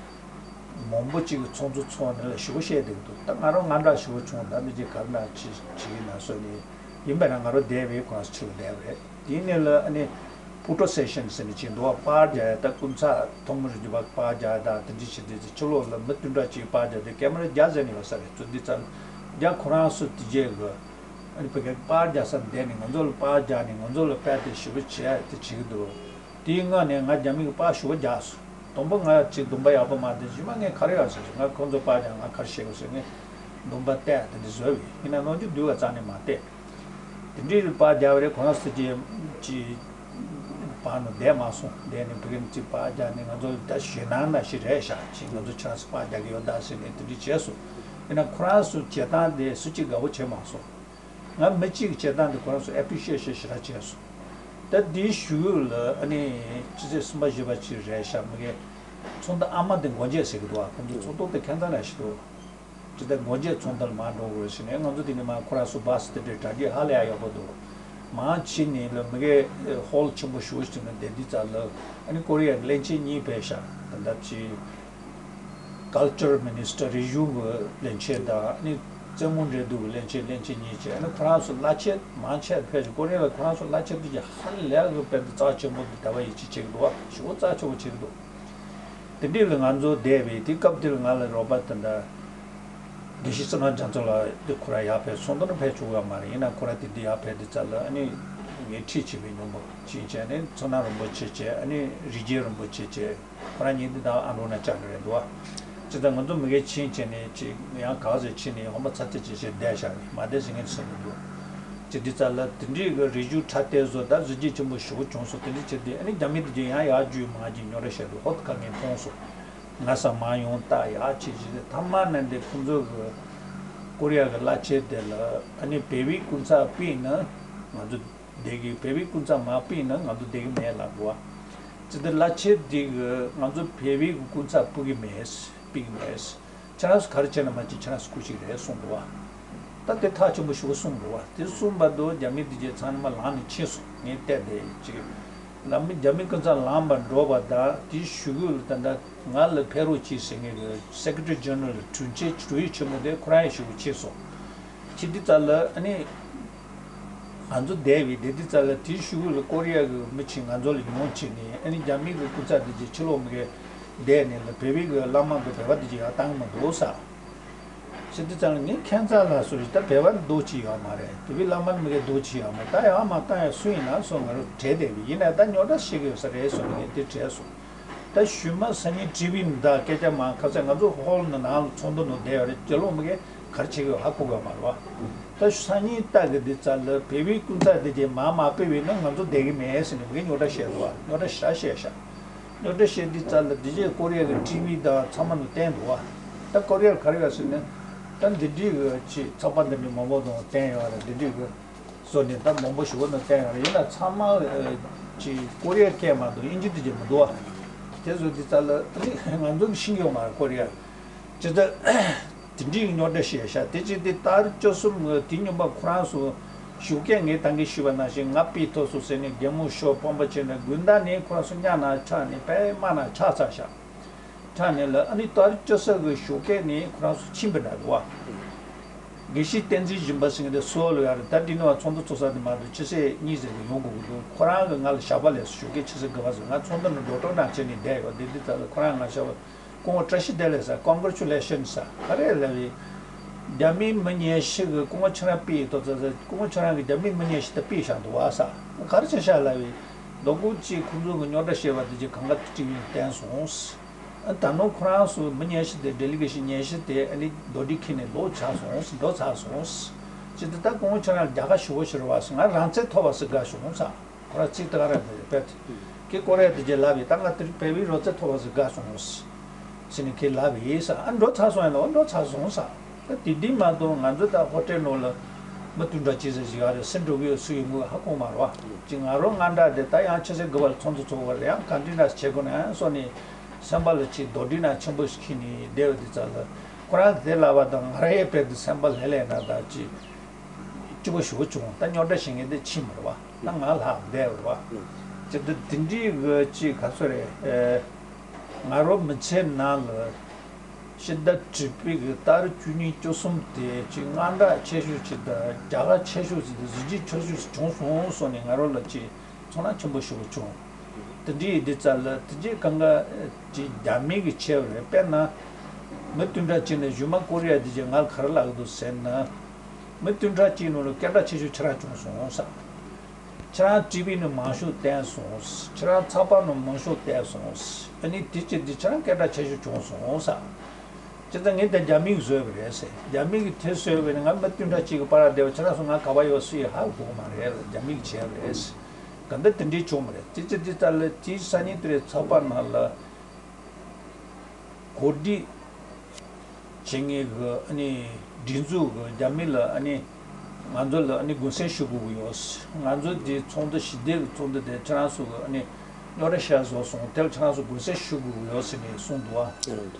མང་པོ་ཅིག་གི་ཚོགས་འདུ་ཚོགས་ནས་ལ་ཞེ་པོ་བཤད་བསྡད་ཀྱི་འདུག་ད་ང་རང་དངངས་སྐྲག་ཞེ་པོ་བྱུང་། ད་འདི་ཅིག་ག་རེ་ན་ཅི་བྱེད་ཀྱི་ན་བཟོས་ནས་ཡིན་པས་ན་ང་རང་བསྡད་པས་ཁོ་རང་ཚོ་ཕྱི་ལོགས་བསྡད་པ་རེད། དེ་ནས་ལ་ཨ་ནི་ཕོ་ཊོ་སེ་ཤན་ཟེར་ནས་ཅིག་འདུག་པ། པར་རྒྱག་ཡ་ད་སྐུ་ཚབ་ཐོག་མར་འདི་པར་རྒྱག་ཡ་ད་དེ་འདྲ་བྱེད་དུས་ཚེ་ཕྱི་ལོགས་ལ་མི་བདུན་ཕྲག་གཅིག་པར་རྒྱག་དུས་ཀེ་མ་ར་བརྒྱ་ཟེར་ནས་ཡོད་ས་རེད། ཚོ་འདི་ཙམ་རྒྱ་ཁོ་རང་ཚོ་དེ་རྗེས་གི་ཨ་ནི་བོད་སྐད་པར་རྒྱག་ས་བསྡད་ནས་ང་ཚོ་ལ་པར་རྒྱག་ནས་ང་ཚོ་ལ་དཔེ་དེ་ཞེ་པོ་བྱས་དེ་བྱེད་ཀྱི་འདུག་དེའི་སྔོན་ནས་ང་རྒྱ་མི་གི་པར་ཞེ་པོ་རྒྱག་སོང་། དང་པོ་ང་ཅིག་འདུན་པ་ཡག་པོ་མ་བསྟན་ཞུས་པ། ངས་ག་རེ་ཡོད་ཟེར་ཞུས། ང་ཁོང་ཚོ་པར་རྒྱག་ང་ག་རེ་བྱེད་དགོས་ཟེར། ངས་འདུན་པ་བལྟས་དེ་འདྲ་བཟོས་པས་ཡིན་ན་ནམ་རྒྱུན་འདུལ་བ་རྩ་ནས་མ་བལྟས། དེ་འདྲའི་པར་རྒྱག་པ་རེད། ཁོ་རང་ཚོ་ཅིག་ཅིག་པར་ནང་བསྡད་མ་སོང་། བསྡད་ནས་བོད་སྐད་ཅིག་པར་རྒྱག་ནས་ང་ཚོ་ད་ཞེད་སྣང་ན་ཞིག་རེད་ཤག་ཅིག་ང་ཚོ་ཁྱེད་རང་ཚོ་པར་རྒྱག་གི་ཡོད་ད་ཟེར་ནས་དེ་འདྲ་བྱས་སོང་། ཡིན་ན་ཁོ་རང་ཚོ་བྱེད་སྟངས་དེ་སུ་གཅིག་དགའ་པོ་བྱས་མ་སོང་། ང་མི་གཅིག་གི་བྱེད་སྟངས་དེ་ཁོ་རང་ཚོ་ཨེ་པི་ཤི་ཨེ་ཤན་ཞེ་དྲག་བྱས་སོང་། ད་འདིའི་གཞུག་ལ་ཨ་ནི་ཕྱི་ཚེས་གསུམ་པ་བཞི་པ་ཅིག་རེད་ཤག་མི་གའི་ཚོགས་འདུ་ཨ་མ་དེ་མགོ་མཇུག་ཟེར་གི་འདུག་ཨ་ཁོང་ཚོ་ཚོགས་གཙོ་དེ་ཁྱད་མཚར་ཞིག་འདུག་ཅི་ལྟར་མགོ་མཇུག་ཚོགས་འདུ་ལ་མར་འགྲོ་དགོས་ཟེར་ནས་ང་ཚོ་དེ་ནས་མར་ཁོ་རང་ཚོ་བྷ་སི་དེ་འདྲའི་གྲ་སྒྲིག་ཧ་ལས་ཡག་པོ་འདུག་མར་ཕྱིན་ནས་ལ་མི་གའི་ཧོལ་ཆེན་པོ་ཞེ་པོ་ཞིག་ནང་བསྡད་དུས་ཙམ་ལ་ཨ་ནི་ཀོ་རི་ཡ་གི་བློན་ཆེན་གཉིས་ཕེབས་ཤག་ད་ལྟ་ཅི། ཀལ་ཅར་མི་ནི་སི་ཊར་རིག་གཞུང་གི་བློན་ཆེན་དང་ཨ་ནི་རྩེད་མོ་འགྲན་བསྡུར་གྱི་བློན་ཆེན། བློན་ཆེན་གཉིས་བྱས། ཨ་ནི་ཁོ་རང་ཚོ་གླ་ཆ་མང་ཆེ་ཕལ་ཆེར་ཀོ་རི་ཡ་ལ་ཁོ་རང་ཚོ་གླ་ཆ་དེ་ཅིག་ཧ་ལས་གི་དཔེ་དེ་རྩ་ཆེན་པོ་དེ་ཟླ་བ་ཡིད་ཆེས་བྱེད་ཀྱི་འདུག་བ། ཞེ་པོ་རྩ་ཆེན་པོ་བྱེད་ཀྱི་འདུག་དེ་འདྲས་ལ་ང་ཚོ་བསྡད་པའི་དེ་སྐབས་དེ་ལ་ང་ལ་རོགས་པ་དེ་འདྲ་དགེ་བཤེས་བསོད་ནམས་རྒྱ་མཚོ་ལགས་དེ་ཁོ་རང་ཡར་ཕེབས། ཚོགས་འདུ་ནང་ཕེབས་ཆོག་གི་ཡོད་མ་རེད། ཡིན་ན་ཁོ་རང་དེ་འདི་ཡར་ཕེབས་དུས་ཙམ་ལ་ཨ་ནི་ངས་ཁྲིད་བྱས་པའི་སྨྱོ་འབོར་ཕྱིན་བྱས་ནས་ཚོགས་གནང་རིན་པོ་ཆེ་བྱས། ཨ་ནི་རིགས་རྒྱལ་རིན་པོ་ཆེ་བྱས། ཁོ་རང་གཉིས་འདི་དག་ཨ་འགྲོ་ན་ཅག་གི་རེད་འདུག་བ། ཅི་ལྟར་ང་ཚོ་མི་གའི་ཕྱིན་བྱས་ནས་ཅིག་ཡང་ག་ཚོད་ཕྱིན་ནས་ཧོན་པ་ཚ་ཚ་ཅིག་བྱས་བསྡད་བཞག་རེད། མ་བསྡད་ཟེར་མཁན་ཚོ་མི་འདུག་ཅི་འདི་ཙམ་ལ་དེ་འདྲའི་གི་རིག་གཞུང་ཁྲ་ཏོག་ཏོ་ད་གཟི་བརྗིད་ཆེན་པོ་ཞེ་པོ་བྱུང་སོང་། དེ་འདྲ་བྱས་ཏེ་ཨ་ནི་རྒྱ་མི་དེ་ཚོ་ཡང་ཡར་རྒྱུགས་མར་རྒྱུགས་རྙོག་དྲ་བཤད་འདུག་ཧོ་ད་ག་ངས་མཐོང་སོང་། ངའི་སར་མར་ཡོང་ད་ཡར་བྱས་བྱས་ཏེ་མཐའ་མ་ནས་འདི་ཁོང་ཚོ་གི་ཀོ་རི་ཡ་གི་གླ་ཆ་དེ་ལ་ཨ་ནི་བོད་པའི་སྐུ་ཚབ་ཕུད་ན་ང་ཚོ་བསྡད་ཀྱི། བོད་པའི་སྐུ་ཚབ་མ་ཕུད་ན་ང་ཚོ་བསྡད་ཀྱི་མེད་ལབ་འདུག་བ། ཅི་ལྟར་གླ་ཆ་འདི་གི་ང་ཚོ་བོད་པའི་སྐུ་ཚབ་ཕུད་ཀྱི་མེད། ཕུད་ཀྱི་མེད། ཁྱེད་རང་ཚོ་ག་རེ་བྱས་ན་མ་བྱེད་ཁྱེད་རང་ཚོ་སྐུ་གཅིག་རེད་གསུངས་འདུག་བ། ད་དེ་ཐག་ཆོད་པོ་ཞེ་པོ་གསུངས་འདུག་བ། དེ་གསུངས་པ་དུ་རྒྱ་མི་དེ་རྗེས་ཚང་མ་ལངས་ནས་ཕྱིན་སོང་། ངས་བལྟས་དེ་ཅིག་ལ་མི་རྒྱ་མི་སྐུ་ཚབ་ལངས་པར་འགྲོ་བ་དང་དེའི་གཞུག་གུ་ལ་ད་ལྟ་ང་ལ་ཕེབས་རོགས་གྱིས་ཟེར་མཁན་གྱི་སེ་ཀེ་ཊ་རི་ཇེ་ནེ་རལ་དྲུང་ཆེ་དྲུང་ཡིག་ཆེན་མོ་དེ་ཁོ་རང་ཡང་གཞུག་གུ་ཕྱིན་སོང་། ཕྱིན་དུས་ཙམ་ལ་ཨ་ནི། ང་ཚོ་བསྡད་པའི་བསྡད་དུས་ཙམ་ལ་དེའི་གཞུག་གུ་ལ་ཀོ་རི་ཡ་གི་མི་ཅིག་ང་ཚོ་ལ་ཡོང་བྱས་ནས་ཨ་ནི་རྒྱ་མི་གི་སྐུ་ཚབ་དེ་ཅིག་ཕྱི་ལོགས་མི་གའི་བསྡད་ནས་ལ་བོད་པའི་གི་བླ་མ་གི་བོད་པ་དེ་ཅིག་ཡར་བཏང་གི་མི་འདུག་ས། ཟེར་དུས་ཙམ་ལ་ངས་ཁྱད་མཚར་ལ་སོ་ཡི་ད་བོད་པ་འདུག་ཅིག་ཡོད་མ་རེད། བོད་པའི་བླ་མ་མི་གའི་འདུག་ཅིག་ཡོད་མ་རེད། ད་ཡར་མར་བཏང་ཡ་སུ་ཡིན་ན་སོ་ང་རང་བྲེལ་བསྡད་པའི་ཡིན་ན་ད་རྙོག་དྲ་བཤད་གི་ཡོད་ས་རེད་སོ་ངས་དེ་བྲེལ་སོང་། ད་ཞུས་མ་སང་ཉིན་ཊི་བི་ནང་ད་སྐད་ཆ་མང་ཁ་སང་ང་ཚོ་ཧོལ་ནང་ནང་ལ་ཚོགས་འདུ་ནང་བསྡད་ཡོད་རེད། དགེ་སློང་མི་གའི་ག་རེ་བྱེད་ཀྱི་ཡོད་ཧ་གོ་གི་ཡོད་མ་རེད་བ། ད་སང་ཉིན་ལྟ་གི་འདི་ཙམ་ལ་བོད་པའི་སྐུ་ཚབ་དེ་རྗེས་མར་མ་ཕེབས་པ་ཡིན་ན་ང་ཚོ་བསྡད་ཀྱི་མེད་ཟེར་ནས་མི་གའི་རྙོག་དྲ་བཤད་འདུག་བ། རྙོག་དྲ་ཞེ་དྲག་བཤད་ཤག་རྙོག་དྲ་བཤད་འདི་ཙམ་ལ་འདི་རྗེས་ཀོ་རི་ཡ་གི་ཊི་བི་དང་ཚང་མ་ནང་བསྟན་འདུག་བ། ད་ཀོ་རི་ཡ་ག་རེ་ཡོད་ཟེར་ན་ད་འདི་འདྲའི་གི་ཅིག་ཚགས་པར་འདི་འདྲའི་མང་པོ་ནང་བསྟན་ཡོད་རེད། འདི་འདྲའི་གི་བཟོ་ནས་ད་མང་པོ་ཞིག་འོ་ན་བསྟན་ཡོད་རེད། ཡིན་ན་ཚང་མ་ཨ་ཅིག་ཀོ་རི་ཡ་སྐད་མ་གཏོགས་དབྱིན་ཇི་དེ་ཅིག་མི་འདུག་བ། དེ་བཟོ་དུས་ཙམ་ལ་ང་ཚོ་གི་ཤེས་ཀྱི་ཡོད་མ་རེད་ཀོ་རི་ཡ། ཇི་ལྟར་དེ་འདྲའི་རྙོག་དྲ་བཤད་ཤག་དེ་ཅིག་དེ་ལྟར་བཅུ་གསུམ་དེ་སྔོན་མ་ཁོ་རང་ཚོ་ ཞོགས་ཀས་ངས་ད་གིན་ཞུས་པ་ནང་བཞིན་ང་ཕེབས་ཐུབ་སོང་ཟེར་ནས་རྒན་མོ་ཤོ་སྤོམ་པ་བྱས་ནས་དགུན་ཟླ་ནས་ཁོ་རང་ཚོ་གཉའ་ན་ཆག་ནས་དཔེ་དམའ་ན་ཆག་ཚར་ཤག་ཆག་ནས་ལ་ཨ་ནི་ཏར་བཅུ་གསུམ་གི་ཞོགས་ཀས་ནས་ཁོ་རང་ཚོ་ཕྱིན་པ་འདྲ་འདུག་བ། དགེ་བཤེས་བསྟན་འཛིན་སྦྱིན་པ་ཟེར་མཁན་དེ་སོལ་ལ་ཡོད་རེད། ད་འདི་ནས་བ་ཚོགས་འདུ་ཚོགས་ས་དེ་མ་གཏོགས་ཕྱི་ཚེས་གཉིས་ཟེར་གི་ཡོང་དགོས་ཀྱི་འདུག་ཁོ་རང་གིས་ང་ལ་ཞག་པ་ལས་སོ་ཞོགས་ཀས་ཆུ་ཚོད་དགུ་པ་ཟེར། ང་ཚོགས་འདུ་ནང་འགྲོ་གྲབས་གནང་བྱས་ནས་བསྡད་ཡོད། འདི་འདི་ཙམ་ལ་ཁོ་རང་ང་ཞག་པ་སྐུ་ངོ་བཀྲ་ཤིས་བདེ་ལེགས་ཟེར། Congratulations ཟེར། ག་རེ་ལབ་ཡིན། རྒྱ་མིའི་མི་ཉེར་བཞི་གིས་སྐུ་ངོ་ཁྱེད་རང་ཕེབས་ཡོད་དོ་ཟེར་ཟེར། སྐུ་ངོ་ཁྱེད་རང་གིས་རྒྱ་མིའི་མི་ཉེར་བཞི་དེ་ཕེབས་བཞག་འདུག་བ་ཟེར། ག་རེ་བྱས་ཤག་ལབ་ཡིན། མདོ་དགོང་གཅིག་ཁོང་ཚོ་གི་རྙོག་དྲ་བཤད་པ་དེ་གཅིག་གང་ག་དེ་ཊི་ཝི་ནས་བསྟན་སོང་། ཨ་ད་ནང་ཁོ་རང་ཚོ་མི་ཉེར་བཞི་དེ་ཌེ་ལི་གེ་ཤན་ཉེར་བཞི་དེ་ཨ་ནི་རྡོ་སྒྲིག་ཁྱེར་ནས་ལོག་ཆགས་སོང་། འགྲོ་ཚར་སོང་། ཅི་སྟེ་ད་སྐུ་ངོ་ཁྱེད་རང་རྒྱ་གར་ཞུ་བོ་ཞུ་རུ་བ་སོང་། ང་རང་བཙན་ཐོབ་པ་སུ་དགའ་བྱུང་ས། ཁོ་རང་ཚིག་དེ་ག་རེ་རེད་པས། ཀྱེ་ཀོ་རེ་དེ་རྗེས་ལབ་ཡིན། ད་ང་དེར་བལ་བའི་རོ་ཚེ་ཐོབ་པ་སུ་དགའ་སོང་། ཟེར་ནས་ཁྱེད་ལབ་ཡིན་ས། ཨ་འགྲོ་ཚར་སོང་ཡ་ལ། འོ་འགྲོ་ཚར་སོང་ས། ད་དེ་འདི་མ་གཏོགས་ང་ཚོ་ད་ཧོ་ཊེལ་ནང་ལ་མི་བདུན་ཕྲག་གཅིག་ཙམ་ཞིག་ཨ་རེ་སེམས་འགྲོ་གི་ཡོད་སུ་ཡོང་གི་ཧ་གོ་མ་རེད་བ། ཅིག་ང་རང་ང་འདྲ་དེ་ད་ཡང་ཆུ་ཚོད་དགུ་པ་ལ་ཚོགས་འདུ་ཚོགས་པ་རེད། ཡང་ག་འདྲི་འདྲ་བྱེད་དགོས་ན་ཡང་སོ་ནས་སེམས་པ་ལ་ཅིག་རྡོ་འདྲི་ན་ཆེན་པོ་ཞིག་ཁྱེར་ནས་བསྡད་པ་འདི་ཙམ་ལ་ཁོ་རང་དེ་ལབ་པ་དང་ང་རང་ཡང་དཔེ་དེ་སེམས་པ་ལྷེ་ལྷེ་ན་ད་ཅིག་སྐྱིད་པོ་ཞེ་པོ་བྱུང་། ད་རྙོག་དྲ་བྱེད་མཁན་དེ་ཕྱིན་པ་རེད་བ། ད་ང་ལྷག་བསྡད་པ་རེད་བ། ཅི་ད་དེ་འདྲའི་གི་ཅིག་ག་ཚོད་རེད། ཨེ། ང་རང་མི་ཚེ་ནང་ལ་ཕྱི་ཟླ་དྲུག་པའི་གི་ཏ་རིག་བཅུ་གཉིས་བཅུ་གསུམ་དེ་ཅིག་དངངས་སྐྲག་ཆེ་ཤོས་ཅིག་དང་རྒྱལ་ཁ་ཆེ་ཤོས་ཅིག་དང་གཟི་བརྗིད་ཆེ་ཤོས་ཅིག་བྱུང་སོང་སོང་ནས་ང་རང་ལ་ཅིག་ཚོར་སྣང་ཆེན་པོ་ཞེ་པོ་བྱུང་། དེ་འདྲའི་ཡིན་དུས་ཙམ་ལ་དེ་རྗེས་གང་ག་ཅིག་རྒྱ་མི་གི་ཆེ་བ་རེད། དཔེར་ན་མི་བདུན་ཕྲག་གཅིག་ནས་གཞུག་མ་ཀོ་རི་ཡ་དེ་རྗེས་ང་ལ་ག་རེ་ལབ་ཀྱི་འདུག་ཟེར་ན། མི་བདུན་ཕྲག་གཅིག་ནང་ལ་སྐད་གྲགས་ཆེ་ཤོས་ཁྱེད་རང་བྱུང་སོང་ས། ཁྱེད་རང་ཊི་ཝི་ནང་མང་ཤོས་བསྟན་སོང་། ཁྱེད་རང་ཚགས་པར་ནང་མང་ཤོས་བསྟན་སོང་། ཨ་ནི་དེ་ཅི་འདི་ཁྱེད་རང་སྐད་གྲགས་ཆེ་ཤོས་བྱུང་སོང་ས། ཅི་ད་ངས་ད་རྒྱ་མིས་བཟོས་པ་རེད་ཟེར། རྒྱ་མི་གིས་དེ་བཟོས་པ་ནི་ང་མི་བདུན་ཕྲག་གཅིག་གི་བར་ལ་བསྡད་པ་ཁྱེད་རང་ཚོ་ང་ག་པར་ཡོད་སུ་ཡིས་ཧ་གོ་གི་མ་རེད། རྒྱ་མི་གིས་བྱས་པ་རེད་ཟེར། ག་འདི་དེ་འདྲའི་བྱུང་བ་རེད། དེ་ཅི་འདི་ལྟར་ལ་དེའི་སང་ཉིན་དེ་རེད། ཚགས་པར་ནང་ལ་གོ་སྒྲིག་བྱེད་མཁན་གྱི་ཨ་ནི་སྒྲིག་འཛུགས་ཀྱི་རྒྱ་མི་ལ་ཨ་ནི་ང་ཚོ་ལ་ཨ་ནི་དགོངས་སེལ་ཞུ་དགོས་ཀྱི་ཡོད། ང་ཚོ་འདི་ཚོགས་འདུ་ཞི་བདེ་གི་ཚོགས་འདུ་དེ་ཁྱེད་རང་ཚོ་གི་ཨ་ནི་རྙོག་དྲ་བཤད་བཟོ་སོང་། དེ་ལ་ཁྱེད་རང་ཚོ་དགོངས་སེལ་ཞུ་དགོས་ཀྱི་ཡོད་ཟེར་ནས་གསུངས་འདུག་ཨ།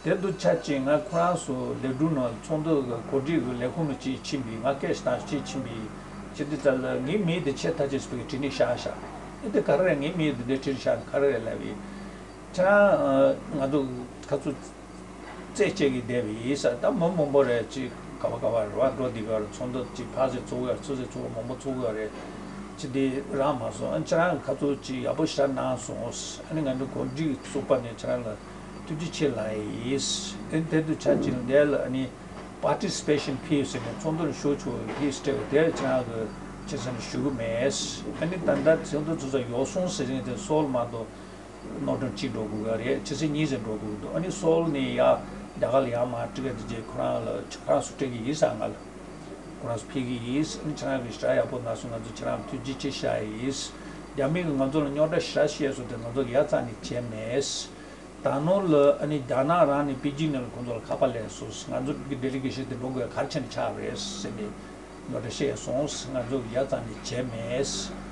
དེ་དུས་ཆ་ཅིག་ང་ཁོ་རང་ཚོ་ལས་སྒྲུབ་ནང་ཚོགས་འདུ་གི་གོ་སྒྲིག་གི་ལས་ཁུངས་ལ་ཅིག་ཕྱིན་པས། ང་སྐད་ཞིག་བཏང་ཅིག་ཕྱིན་པས། ཅི་འདི་ཙམ་ལ་ངའི་མིང་དེ་ཆེ་ཐག་ཆོད་ཟེར་བའི་བྲིས་ནས་བཞག་བཞག་ཨེ་དེ་ག་རེ་རེད། ངའི་མིང་དེ་འདྲ་བྲིས་བཞག་ག་རེ་རེད་ལབ་པས། ཁྱེད་རང་ང་ཚོ་ཁ་ཚུར་རྩད་བཅད་ཀྱི་བསྡད་པ་ཡིན་ས། ད་མི་མང་པོ་རེད། ཅིག་ག་བ་ག་བ་རེད་བ། འགྲོ་འདི་ག་རེད། ཚོགས་འདུ་ཅིག་ཕར་ཚུར་ཚོགས་ཡ་ཚུར་ཚུར་ཚོགས་མང་པོ་ཚོགས་ཡ་རེད། ཅི་འདི་རག་མ་སོང་། ཨ་ཁྱེད་རང་ཁ་ཚུར་ཅིག་ཡག་པོ་ཞེ་དྲག་གནང་སོང་། ཨ་ནི་ང་ཚོ་གོ་སྒྲིག་ཚོགས་པ་ནས་ཁྱེད་རང་ལ་ཐུགས་རྗེ་ཆེ་ལབ་ཡིན། ཨ་ནི་དེ་དུས་ཆ་ཅིག་འདས་ལ་ཨ་ནི་participation fee ཟེར་ནས་ཚོགས་འདུར་ཞུགས་ཆོག་པའི་fee སྤྲད་པ་དེ་ཁྱེད་རང་གི་ཁྱེད་ཚོ་ནས་ཞུ་གི་མེད། ཨ་ནི་ད་ལྟ་ཚོགས་འདུ་ཚོགས་ས་ཡོ་སོང་ཟེར་རིང་དེ་སོལ་མ་གཏོགས། ནོར་གྲངས་གཅིག་འགྲོ་དགོས་ཀྱི་རེད། ཆུ་ཚོད་གཉིས་ཙམ་འགྲོ་དགོས་ཀྱི་འདུག་ཨ་ནི་སོལ་ནས་ཡར་རྒྱ་གར་ལ་ཡར་མར་སྤྲད་ག་དེ་རྗེས་ཁོ་རང་ལ་ཁྱེད་རང་ཚོ་སྤྲད་ཀྱི་ཡིན་ས། ང་ལ་ཁོ་རང་ཚོ་ཕུལ་གྱི་ཡིན། ཨ་ནི་ཁྱེད་རང་གིས་ཞེ་དྲག་ཡག་པོ་གནང་སོང་། ང་ཚོ་ཁྱེད་རང་ཐུགས་རྗེ་ཆེ་ཞུ་ཡ་ཡིན། རྒྱ་མི་གིས་ང་ཚོ་ལ་རྙོག་དྲ་ཞེ་དྲག་བཤད་སོང་། དེ་ང་ཚོ་ཡ་རྩ་ནས་བྱས་མེད། ད་ནང་ལ་ཨ་ནི་རྒྱ་ནག་རང་ནས་པེ་ཅིན་ནས་ཁོང་ཚོ་ལ་ཁ་པར་སླེབས་སོང་། ང་ཚོ་གི་ཌེ་ལི་གེ་ཤན་དེ་འགྲོ་དགོས་གལ་ཆེན་ཆགས་པ་རེད་ཟེར་ནས། ང་ཚོ་བཤད་སོང་། ང་ཚོ་ཡ་རྩ་ནས་བྱས་མེད།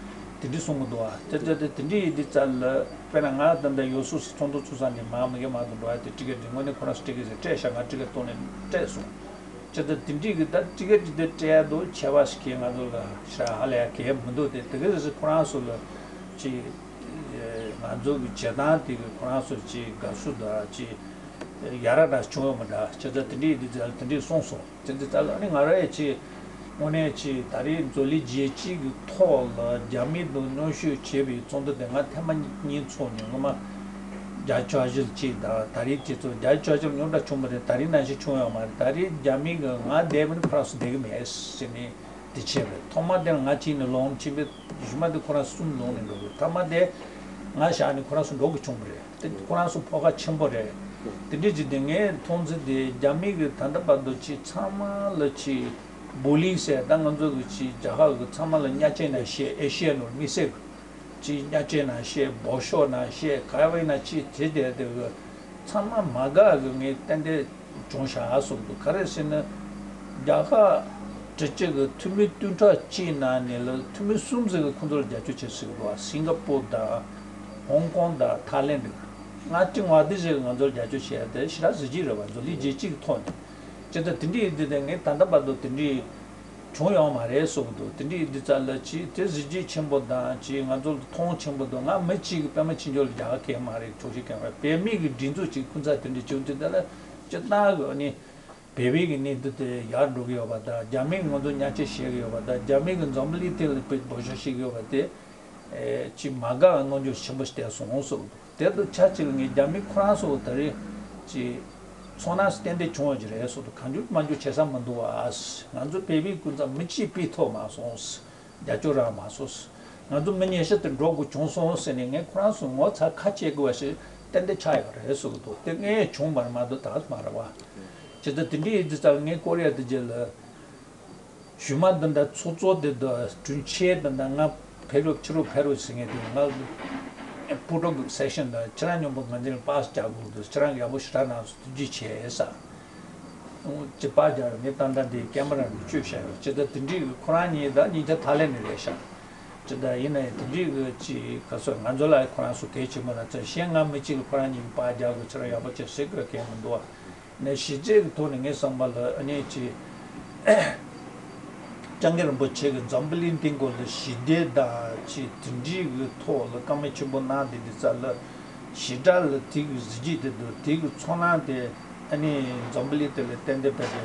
དེ་འདྲ་གསུང་གི་འདུག་ཨ། དེ་དེ་དེ་དེ་འདྲ་ཡིན་དུས་ཙམ་ལ་དཔེར་ན་ང་ད་ལྟ་ཡོ་སུ་ཚོགས་འདུ་ཚོགས་ས་ནས་མར་མི་གེ་མ་དང་འགྲོ་ཡ་དེ་ཊི་ཀེ་ཊི་དེ་དངོས་གནས་ཁོ་རང་ཚོ་ཊི་ཀེ་ཊི་སྤྲད་ཤག་ང་ཊི་ཀེ་ཊི་གཏོང་ནས་སྤྲད་སོང་། ཅི་ད་དེ་འདྲ་གི་ད་ཊི་ཀེ་ཊི་དེ་སྤྲད་ཡ་དོ་ཆེ་བ་ཞིག་གིས་ང་ཚོ་ལ་ཤ་ཧ་ལས་ཡ་གལ་མི་འདུག་དེ་དེ་ག་ཟེར་ཁོ་རང་ཚོ་ལ་ཅི་ང་ཚོ་གི་བྱེད་སྟངས་དེ་གི་ཁོ་རང་ཚོ་ཅི་དགའ་བསུ་དང་ཅི་ཡ་ར་འདྲ་བྱུང་ཡོད་མ་འདྲ། ཅི་ད་དེ་འདྲ་ཡིན་དུས་ཙམ་ལ་དེ་འདྲ་གསུངས་སོང་། དེ་འདི་ལྟར་ལ་ནི་ང་རང་ཡང་ཅིག་དངོས་གནས་ཅིག་ད་རེས་འཛམ་གླིང་རྒྱལ་སྤྱི་གི་ཐོག་ལ་རྒྱ་མི་དང་གནོན་ཤུགས་བྱས་པའི་ཚོགས་འདུ་དེ་ང་ཐེངས་མ་གཉིས་ཚོགས་མྱོང་། སྔོན་མ་རྒྱ་ཆོག་ཞིལ་ཅིག་དང་ད་རེས་ཅིག་ཚོགས། རྒྱ་ཆོག་ཞིལ་རྙོག་དྲ་བྱུང་བ་རེད། ད་རེས་ནང་བཞིན་བྱུང་ཡོད་མ་རེད། ད་རེས་རྒྱ་མི་གི་ང་བསྡད་མི་ནི་ཁོ་རང་ཚོ་བསྡད་གི་མེད་ཟེར་ནས་དེ་བྱས་པ་རེད། ཐོག་མ་དེ་ང་གཅིག་ནས་ལོངས་ཕྱིན་པས། གཞུག་མ་དེ་ཁོ་རང་གསུམ་ལོངས་ནས་འགྲོ་གི། ཐ་མ་དེ་ང་བཞག་ནས་ཁོ་རང་ཚོ་འགྲོ་དགོས་བྱུང་བ་རེད། དེ་ཁོ་རང་ཚོ་ཕོགས་ཁ་ཆེན་པོ་རེད། དེ་འདྲ་ཅིག་དེ་ངས་མཐོང་ཚུལ་དེ་རྒྱ་མི་གི་ད་ལྟ་བར་དུ་ཅིག་ཚང་མ་ལ་ཅིག་བུ་ལི་ཟེར། ད་ང་ཚོ་གི་ཅིག་རྒྱ་གར་གི་ཚང་མ་ལ་གཉའ་ཆེན་ན་བཤད། ཨེ་ཤི་ཡ་ནང་དམིགས་བསལ་གི་ཅིག་གཉའ་ཆེན་ན་བཤད། འབོ་ཤོག་ན་བཤད། ག་བ་ཡིན་ན་ཅིག་དེ་དེ་དེ་གི་ཚང་མ་མ་དགའ་གི་ངས་ཏན་ཏན་བྱུང་ཤག་གསུངས་འདུག་ག་རེ་ཟེར་ན། རྒྱ་གར་དྲུག་ཅུ་གི་འཐུས་མི་བདུན་ཕྲག་གཅིག་ནང་ནས་ལ་འཐུས་མི་གསུམ་ཟེར་གི་ཁོང་ཚོ་ལ་རྒྱབ་སྐྱོར་བྱེད་སྲིད་གི་འདུག་སིང་ག་པུར་དང་། ཧོང་ཀོང་དང་ཐའི་ལེན་ཌི། ང་ཏི་ང་དི་ཟེར་གི་ང་ཚོ་ལ་རྒྱབ་སྐྱོར་བྱེད་ཡ་དེ་ཞེ་དྲག་གཟི་བརྗིད་རེད་བ། འཛམ་གླིང་རྒྱལ་སྤྱི་གི་ཐོག་ནས། ཅི་ད་དེ་འདྲ་ཡིན་དུས་དེ་ངས་ད་ལྟ་བར་དུ་དེ་འདྲའི་ བྱུང་ཡོད་མ་རེད་གསུངས་འདུག་དེ་འདྲའི་འདི་ཙམ་ལ་ཅིག་དེ་གཟི་བརྗིད་ཆེན་པོ་དང་ཅིག་ང་ཚོ་ལ་མཐོང་ཆེན་པོ་འདུག་ང་མི་གཅིག་གིས་པད་མ་ཆོས་འབྱོར་ལ་རྒྱ་གར་ཁེལ་མ་རེད། ཆོག་ཤེས་གང་རེད། བོད་མི་གི་སྒྲིག་འཛུགས་ཅིག་ཁུངས་ཚ་དེ་འདྲ་བྱུང་དུས་དེ་ལ་སྤྱིར་བཏང་གི་ནི་བོད་པའི་གི་གནས་ཚུལ་དེ་ཡར་འགྲོ་གི་ཡོད་པ་དང་རྒྱ་མི་གི་ང་ཚོ་ཉམས་ཆག་བྱེད་ཀྱི་ཡོད་པ་དང་རྒྱ་མི་གི་འཛམ་བུ་གླིང་སྟེང་ལ་དཔེ་འབོད་ཤོག་བྱེད་ཀྱི་ཡོད་པ་དེ། ཅིག་མ་དགའ་བའི་རྣམ་འགྱུར་ཆེན་པོ་ཞིག་བསྟན་སོང་གསུངས་འདུག་དེ་དང་ཆབས་ཅིག་ལ་ངས་རྒྱ་མི་ཁོ་རང་ཚོ་ད་རེས་ཅིག་ཚོར་སྣང་ཏན་ཏན་བྱུང་བ་ཅིག་རེད་གསུངས་འདུག་གང་བྱུང་མང་བྱུང་བྱེད་ས་མི་འདུག་ཨ། ང་ཚོ་བོད་པའི་སྐུ་ཚབ་མི་གཅིག་ཕེབས་ཐུབ་མ་སོང་། རྒྱབ་སྐྱོར་རག་མ་སོང་། ང་ཚོ་མི་ཉེ་ཤ་དེ་འགྲོ་དགོས་བྱུང་སོང་ཟེར་ནས་ངས་ཁོ་རང་ཚོ་ངོ་ཚ་ཁ་སྐྱེལ་དགོས་པ་ཞིག་ཏན་ཏན་ཆགས་ཡོད་རེད་གསུངས་འདུག་དེ་ངས་བྱུང་བར་མ་གཏོགས་ད་མ་རེད་བ། བྱས་ཙང་དེ་འདྲའི་ཡིན་དུས་ཙང་ངས་ཀོ་རི་ཡ་དེ་རྗེས་ལ། གཞུག་མ་འདི་འདྲ་ཚོགས་གཙོ་དེ་འདྲ་དྲུང་ཆེ་དེ་འདྲ་ང་ཕེབས་རོགས་ཕྱི་རོགས་ཕེབས་རོགས་ཟེར་མཁན་དེ་ང་ཕུ་ཀྲོ་གི་སེ་ཤན་དང་ཁྱེད་རང་མཉམ་པོ་ང་འདི་ལ་པཱ་སི་རྒྱག་དགོས་འདུག་ཁྱེད་རང་ཡག་པོ་ཞེ་དྲག་གནང་སོང་ཐུགས་རྗེ་ཆེ་ཟེར། ཅི་པཱ་སི་རྒྱག་རོགས་ངས་ཏན་ཏན་དེ་ཀེ་མ་ར་ནས་བཅོས་བཞག་ཡོད། ཅི་ད་དེ་འདྲའི་གི་ཁོ་རང་གཉིས་ད་སྙིང་རྗེ་ཐག་ལས་ནས་རེད་ཤག་ཅི་ད་ཡིན་ན་ཡང་དེ་འདྲའི་གི་ཅི་ག་ཚོད་ང་ཚོ་ལ་ཁོ་རང་ཚོ་གལ་ཆེན་པོ་ན་ཚོད་གཞན་ང་མི་གཅིག་ལ་ཁོ་རང་གཉིས་ཀྱི་པཱ་སི་རྒྱག་དགོས་ཁྱེད་རང་ཡག་པོ་བྱས་ཟེར་དགོས་གལ་མི་འདུག་བ། ནས་གཞི་རྩའི་གི་ཐོག་ནས་ངའི་བསམ་པ་ལ་ཨ་ནི་ཅི། སྐྱབས་མགོན་རིན་པོ་ཆེ་གི་འཛམ་བུ་གླིང་སྟེང་སྐོར་ལ་ཞི་བདེ་དང་ཅི་དེ་འདྲའི་གི་ཐོག་ལ་བཀའ་མོལ་ཆེན་པོ་གནང་དེ་འདི་ཙམ་ལ་ཞེ་དྲག་ལ་དེ་གི་གཟི་བརྗིད་དེ་འདུག་དེ་གི་ཚོར་སྣང་དེ་ཨ་ནི་འཛམ་བུ་གླིང་དེ་ལ་ཏན་ཏན་བས་ཏེ་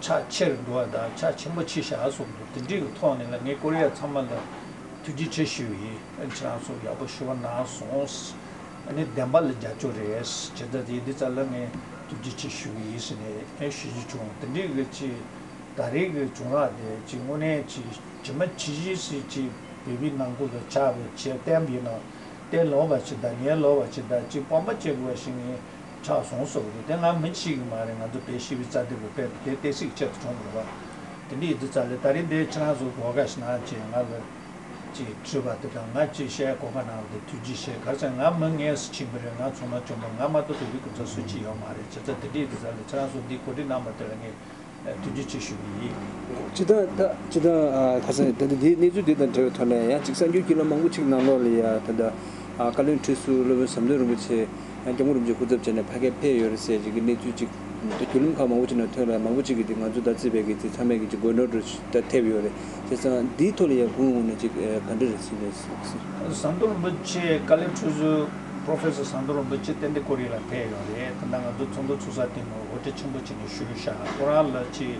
ཕྱག་ཆེར་འགྲོ་བ་དང་ཕྱག་ཆེན་པོ་ཆེ་བཞག་སོང་འདུག་དེ་འདྲའི་གི་ཐོག་ནས་ལ་ངས་ཀོ་རི་ཡ་ཚང་མ་ལ་ཐུགས་རྗེ་ཆེ་ཞུ་ཡི། ཨ་ནི་ཁྱེད་རང་ཚོ་ཡག་པོ་ཞུ་བ་གནང་སོང་། ཨ་ནི་བདེན་པ་ལ་རྒྱབ་སྐྱོར་རེད། བྱས་ཙང་དེ་འདི་ཙམ་ལ་ངས་ཐུགས་རྗེ་ཆེ་ཞུ་གི་ཡིན་ཟེར་ནས་ཨེ་ཞུ་རྒྱུ་བྱུང་། དེ་འདྲའི་གི་ཅི་ད་རེས་ཀྱི་བྱུང་རག་དེ་ཅི་དངོས་གནས་ཅི་ཇི་མ་ཇི་བཞིན་ཟེར་ཅི་བོད་པའི་ནང་ཁུལ་ལ་ཆགས་པའི་ཆེད་བསྟན་པ་ཡིན་ན་བསྟན་ལོག་པ་ཅི་དང་ངན་ལོག་པ་ཅི་དང་ཅི་སྤོབས་པ་བྱེད་དགོས་པ་ཞིག་ངས་ཆགས་སོང་ཟེར་གི་འདུག་དེ་ང་མི་གཅིག་གི་མ་རེད། ང་ཚོ་བོད་ཞི་བའི་རྩ་དོན་གི་དཔེ་དེ་བསྟན་སྲིད་ཆེད་དུ་བྱུང་དགོས་པ་དེ་འདྲའི་ཡིན་དུས་ཙམ་ལ་ད་རེས་འདི་ཁྱེད་རང་ཚོ་གོ་སྐབས་ཤིག་གནང་བྱས་ང་ལ། ཅེས་དྲིས་པ་དེ་དང་ང་ཅེས་བཤད་གོ་སྐབས་གནང་བ་དེ་ཐུགས་རྗེ་ཆེ། ག་རེ་ཟེར་ང་མི་ངལ་གསོ་ཕྱིན་པ་རེད། ང་ཚང་མ་བྱུང་བ་ང་མ་གཏོགས་བོད་པའི་སྐུ་ཚབ་སུ་གཅིག་ཡོད་མ་རེད། བྱས་ཙང་དེ་འདྲའི་དུས་ཚོད་ལ་ཁྱེད་རང་ཚོ་འདི་གོ་སྒྲིག་གནང་བ་དེ་ལ་ངས་ཐུགས་རྗེ་ཆེ་ཞུ་གི་ཡིན། སྤྱིར་བཏང་ད་སྤྱིར་བཏང་ཨ་ཁ་སང་ད་ལྟ་འདིའི་གནས་ཚུལ་འདི་དང་འབྲེལ་བའི་ཐོག་ནས་ཡང་ཅིག་གསར་འགྱུར་བརྒྱུད་ལམ་མང་པོ་ཅིག་ནང་ལོགས་ལ་ཡ་ད་ལྟ་ཨ་བཀའ་བློན་ཁྲི་ཟུར་སློབ་དཔོན་ཟམ་གདོང་རིན་པོ་ཆེ་ཡང་སྐྱབས་མགོན་རིན་པོ་ཆེ་སྐུ་ཚབ་བྱས་ནས་ཕ་གིར་ཕེབས་ཡོད་རེད་ཟེར་ཅིག་གི་གནས་ཚུལ་ཅིག་བརྒྱུད་ལམ་ཁག་མང་པོ་ཅིག་ནང་ཐོན་ལ་མང་པོ་ཅིག་གིས་དེ་ང་ཚོ་ད་རྩིས་པའི་གི་དེ་ཚང་མས་གི་ཅིག་དགོས་འདུན་འདྲ་ཞིག་ད་ཐེབས་ཡོད་རེད། བྱས་ཙང་འདིའི་ཐོག་ལ་ཡང་ཁོང་ངོས་ནས་ཅིག་ཨ་ག་འདྲ་རེད་ཟེར་ནས། ཟམ་གདོང་རིན་པོ་ཆེ་བཀའ་བློན་ཁྲི་ཟུར་Professor ཟམ་གདོང་རིན་པོ་ཆེ་ཏན་ཏན་ཀོ་རི་ཡ་ལ་ཕེབས་ཡོད་རེད། ད་ལྟ་ང་ཚོ་ཚོགས་འདུ་ཚུགས་ས་སྟེང་ནས་འགོ་ཁྲིད་ཆེན་པོ་བྱས་ནས་ཞུས་ཤག་ཁོ་རང་ལ་ཅིག་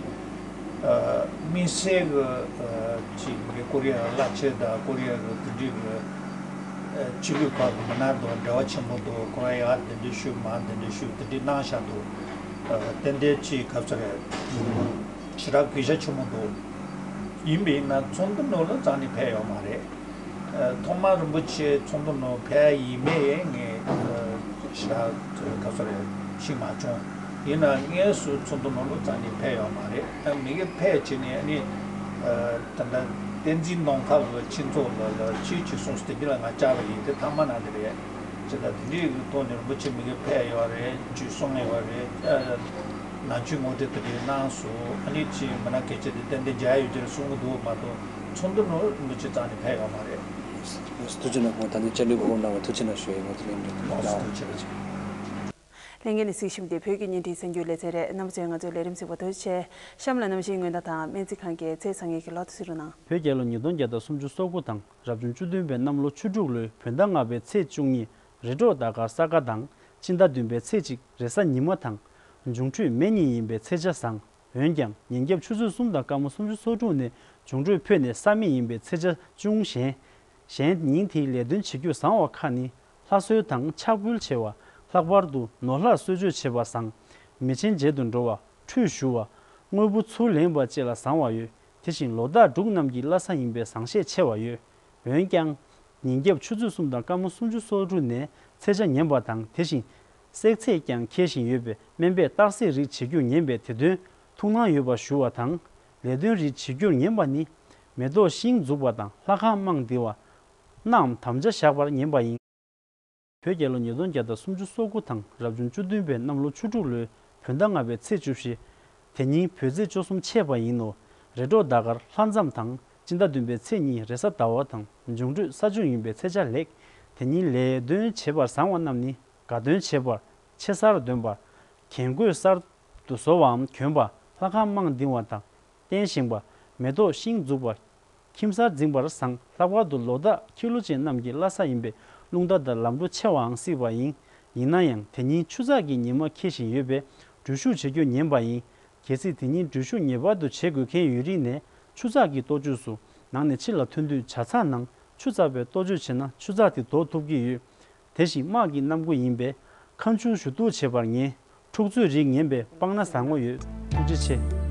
ཨ་དམིགས་བསལ་གི་ཨ་ཅིག་གི་ཀོ་རི་ཡ་བླ་ཆེན་དང་ཀོ་རི་ཡ་གི་དེ་འདྲའི་གི་ཨ་ཕྱི་ལུགས་ཁག་གི་མི་སྣ་དང་འབྲེལ་བ་ཆེན་པོ་འདུག་ཁོ་རང་ཡར་དེ་འདྲ་ཞུས་མར་དེ་འདྲ་ཞུས་དེ་འདྲ་གནང་ཤག་འདུག་ཨ་ཏན་ཏན་ཅིག་ག་ཚོད་རེད། ཞེ་དྲག་གུས་ཞབས་ཆེན་པོ་འདུག་ཡིན་པས་ན་ཚོགས་འདུ་ནང་ལ་རྩ་ནས་ཕེབས་ཡོད་མ་རེད། ཨ་ཐོག་མར་རིན་པོ་ཆེ་ཚོགས་འདུ་ནང་ཕེབས་ཡིན་མིན་ངས་ཨ་ཞེ་དྲག་ག་ཚོད་རེད་ཤེས་མ་བྱུང་། ཡིན་ན་དངོས་སུ་ཚོགས་འདུ་ནང་ལ་རྩ་ནས་ཕེབས་ཡོད་མ་རེད། ཨ་མི་གི་ཕེབས་བྱས་ནས་ཨ་ནི་ཨ་ད་ལྟ་བསྟན་འཛིན་གདོང་དཀར་གྱི་ཁྱིམ་ཚང་ལ་ལ་ཅི་ཅི་གསུངས་སོང་དེ་འདི་ལ་ང་བཅར་བ་ཡིན། དེ་མཐའ་མ་ན་དེ་རེད། ཅེས་དང་དེ་འདྲའི་གི་ཐོག་ནས་རིན་པོ་ཆེ་མི་གི་ཕེབས་ཡོད་རེད་ཅེས་གསུངས་ཡོད་རེད། ཨ་ནང་ཆོས་ངོ་སྤྲོད་དེ་འདྲའི་གནང་སོང་། ཨ་ནི་ཅིག་མི་སྣ་སྐད་ཆ་དེ་ཏན་ཏན་མཇལ་ཡོད་ཀྱི་རེད་གསུང་གི་འདུག་མ་གཏོགས་ཚོགས་འདུ་ནང་རིན་པོ་ཆེ་རྩ་ནས་ཕེབས་ཡོད་མ་རེད། ཐུགས་རྗེ་གནང་། ཁོང་ད་ནི་བཅར་འདྲི་གོ་སྐབས་གནང་བར་ཐུགས་རྗེ་གནང་ཞུ་ཡི། ང་ཚོ་ལན་འདྲི་ཐུགས་རྗེ་གནང་། ལྷན་རྒྱས་ནས་གཟིགས་བཞིན་པ་འདི་བོད་ཀྱི་བརྙན་འཕྲིན་གསར་འགྱུར་ལེ་ཚན་རེད། རྣམ་པ་ཚོས་ང་ཚོའི་ལས་རིམ་གཟིགས་པར་ཐུགས་རྗེ་ཆེ། གཤམ་ལ་གནམ་གཤིས་སྔོན་བརྡ་དང་སྨན་རྩིས་ཁང་གི་ཚེས་བཟང་ངན་གྱི་ལོ་ཐོ་གཟིགས་རོགས་གནང་། བོད་རྒྱལ་ལོ་ཉིས་སྟོང་བརྒྱ་དང་སུམ་ཅུ་སོ་དགུ་དང་རབ་བྱུང་བཅུ་བདུན་པའི་གནམ་ལོ་ཆུ་འབྲུག་ལོའི་བོད་ཟླ་ལྔ་པའི་ཚེས་བཅུ་གཉིས་རེས་གྲོགས་ཟླ་སྐར་ས་ག་དང་སྤྱི་ཟླ་བདུན་པའི་ཚེས་གཅིག་རེས་གཟའ་ཉི་མ་དང་། འབྱུང་འཕྲོད་མེ་གཉིས་ཡིན་པའི་ཚེས་ཆ་བཟང་། འོན་ཀྱང་ཉིན་རྒྱབ་ཆུ་ཚོད་གསུམ་དང་སྐར་མ་སུམ་ཅུ་སོ་དྲུག་ནས་འབྱུང་འཕྲོད་འཕོས་ནས་ས་མེ་ཡིན་པའི་ཚེས་ཆ་ཅུང་ཞན། གཞན་ཉིན་དེའི་ལས་དོན་བྱེད་རྒྱུ་བཟང་བ་ཁག་ནི། ལྷ་གསོལ་དང་ཕྱག་འབུལ་བྱེད་པ། ལྷག་པར་དུ་ནོར་ལྷག་གསོལ་མཆོད་བྱེད་པ་བཟང་། མི་ཆེན་མཇལ་དུ་འགྲོ་བ། ཁྲུས་ཞུ་བ། དངོས་པོ་ཚུར་ལེན་པ་བཅས་ལ་བཟང་བ་ཡོད། དེ་བཞིན་ལོ་རྟགས་འབྲུག་རྣམས་ཀྱི་བླ་གཟའ་ཡིན་པས་བཟང་ཤས་ཆེ་བ་ཡོད། འོན་ཀྱང་། ཉིན་རྒྱབ་ཆུ་ཚོད་གསུམ་དང་སྐར་མ་སུམ་ཅུ་སོ་དྲུག་ནས་ཚེས་ཆ་ངན་པ་དང་། དེ་བཞིན་བསྲེག་ཚད་ཀྱང་འཁེལ་བཞིན་ཡོད་པས་སྨན་པས་སྟག་གཟིག་རིགས་བྱེད་རྒྱུ་ངན་པས་དེ་དོན་ཐུགས་སྣང་ཡོད་པ་ཞུ་བ་དང་། ལས་དོན་རིགས་བྱེད་རྒྱུར་ངན་པ་ནི། མེ་ཏོག་ཤིང་འཛུགས་པ་དང་ལྷ་ཁང་རྨང་འདིང་བ་རྣམས་དམ་བཅའ་བཞག་པར་ངན་པ་ཡིན། བོད་རྒྱལ་ལོ་ཉིས་སྟོང་བརྒྱ་དང་སུམ་ཅུ་སོ་དགུ་དང་རབ་བྱུང་བཅུ་བདུན་པའི་གནམ་ལོ་ཆུ་འབྲུག་ལོའི་བོད་ཟླ་ལྔ་པའི་ཚེས་བཅུ་བཞི། དེ་ཉིན་བོད་ཚེས་བཅུ་གསུམ་ཆད་པ་ཡིན་ནོ། རེས་གྲོགས་ཟླ་སྐར་ལྷ་མཚམས་དང་སྤྱི་ཟླ་བདུན་པའི་ཚེས་གཉིས་རེས་གཟའ་ཟླ་བ་དང་འབྱུང་འཕྲོད་ས་བཅུ་ཡིན་པའི་ཚེས་ཆ་ལེགས། དེ་ཉིན་ལས་དོན་བྱེད་པར་བཟང་བ་རྣམས་ནི། དགའ་སྟོན་བྱེད་པ། ཆེ་སར་འདོན་པ། གྱེན་གོས་གསར་དུ་བཟོ་བའམ་གྱོན་པ། ལྷ་ཁང་རྨང་འདིང་བ་དང་ བརྟན་ཞིང་པ། མེ་ཏོག་ཤིང་འཛུགས་པ། ཁྱིམ་གསར་འཛིན་པར་བཟང་། ལྷག་པར་དུ་ལོ་རྟགས་ཁྱི་ལོ་ཅན་རྣམས་ཀྱི་བླ་གཟའ་ཡིན་པས་རླུང་རྟ་དང་ལམ་འགྲོ་ཆེ་བའང་སྲིད་པ་ཡིན། ཡིན་ན་ཡང་དེ་ཉིན་ཆུ་ཚགས་ཀྱི་ཉི་མ་འཁེལ་བཞིན་ཡོད་པས་འགྲུལ་བཞུད་བྱེད་རྒྱུ་ཉེན་པ་ཡིན། གལ་སྲིད་དེ་ཉིན་འགྲུལ་བཞུད་ངེས་པར་དུ་བྱེད་དགོས་མཁན་ཡོད་རིགས་ནས་ཆུ་ཚགས་ཀྱི་གཏོ་བཅོས་སུ་ནང་ནས་ཕྱི་ལ་ཐོན་དུས་ཇ་ཚགས་ནང་ཆུ་ཚགས་པའི་གཏོ་བཅོས་བྱས་ན་ཆུ་ཚགས་དེ་དོར་ཐུབ་ཀྱི་ཡོད། དེ་བཞིན་དམག་གི་གནམ་སྒོ་ཡིན་པས་ཁ་མཆུ་ཞུ་གཏུག་བྱེད་པར་ཉེ། འཁྲུག་རྩོད་རིགས་ངན་པས་སྤང་ན་བཟང་ངོ་ཡོད། ཐུགས་རྗེ་ཆེ།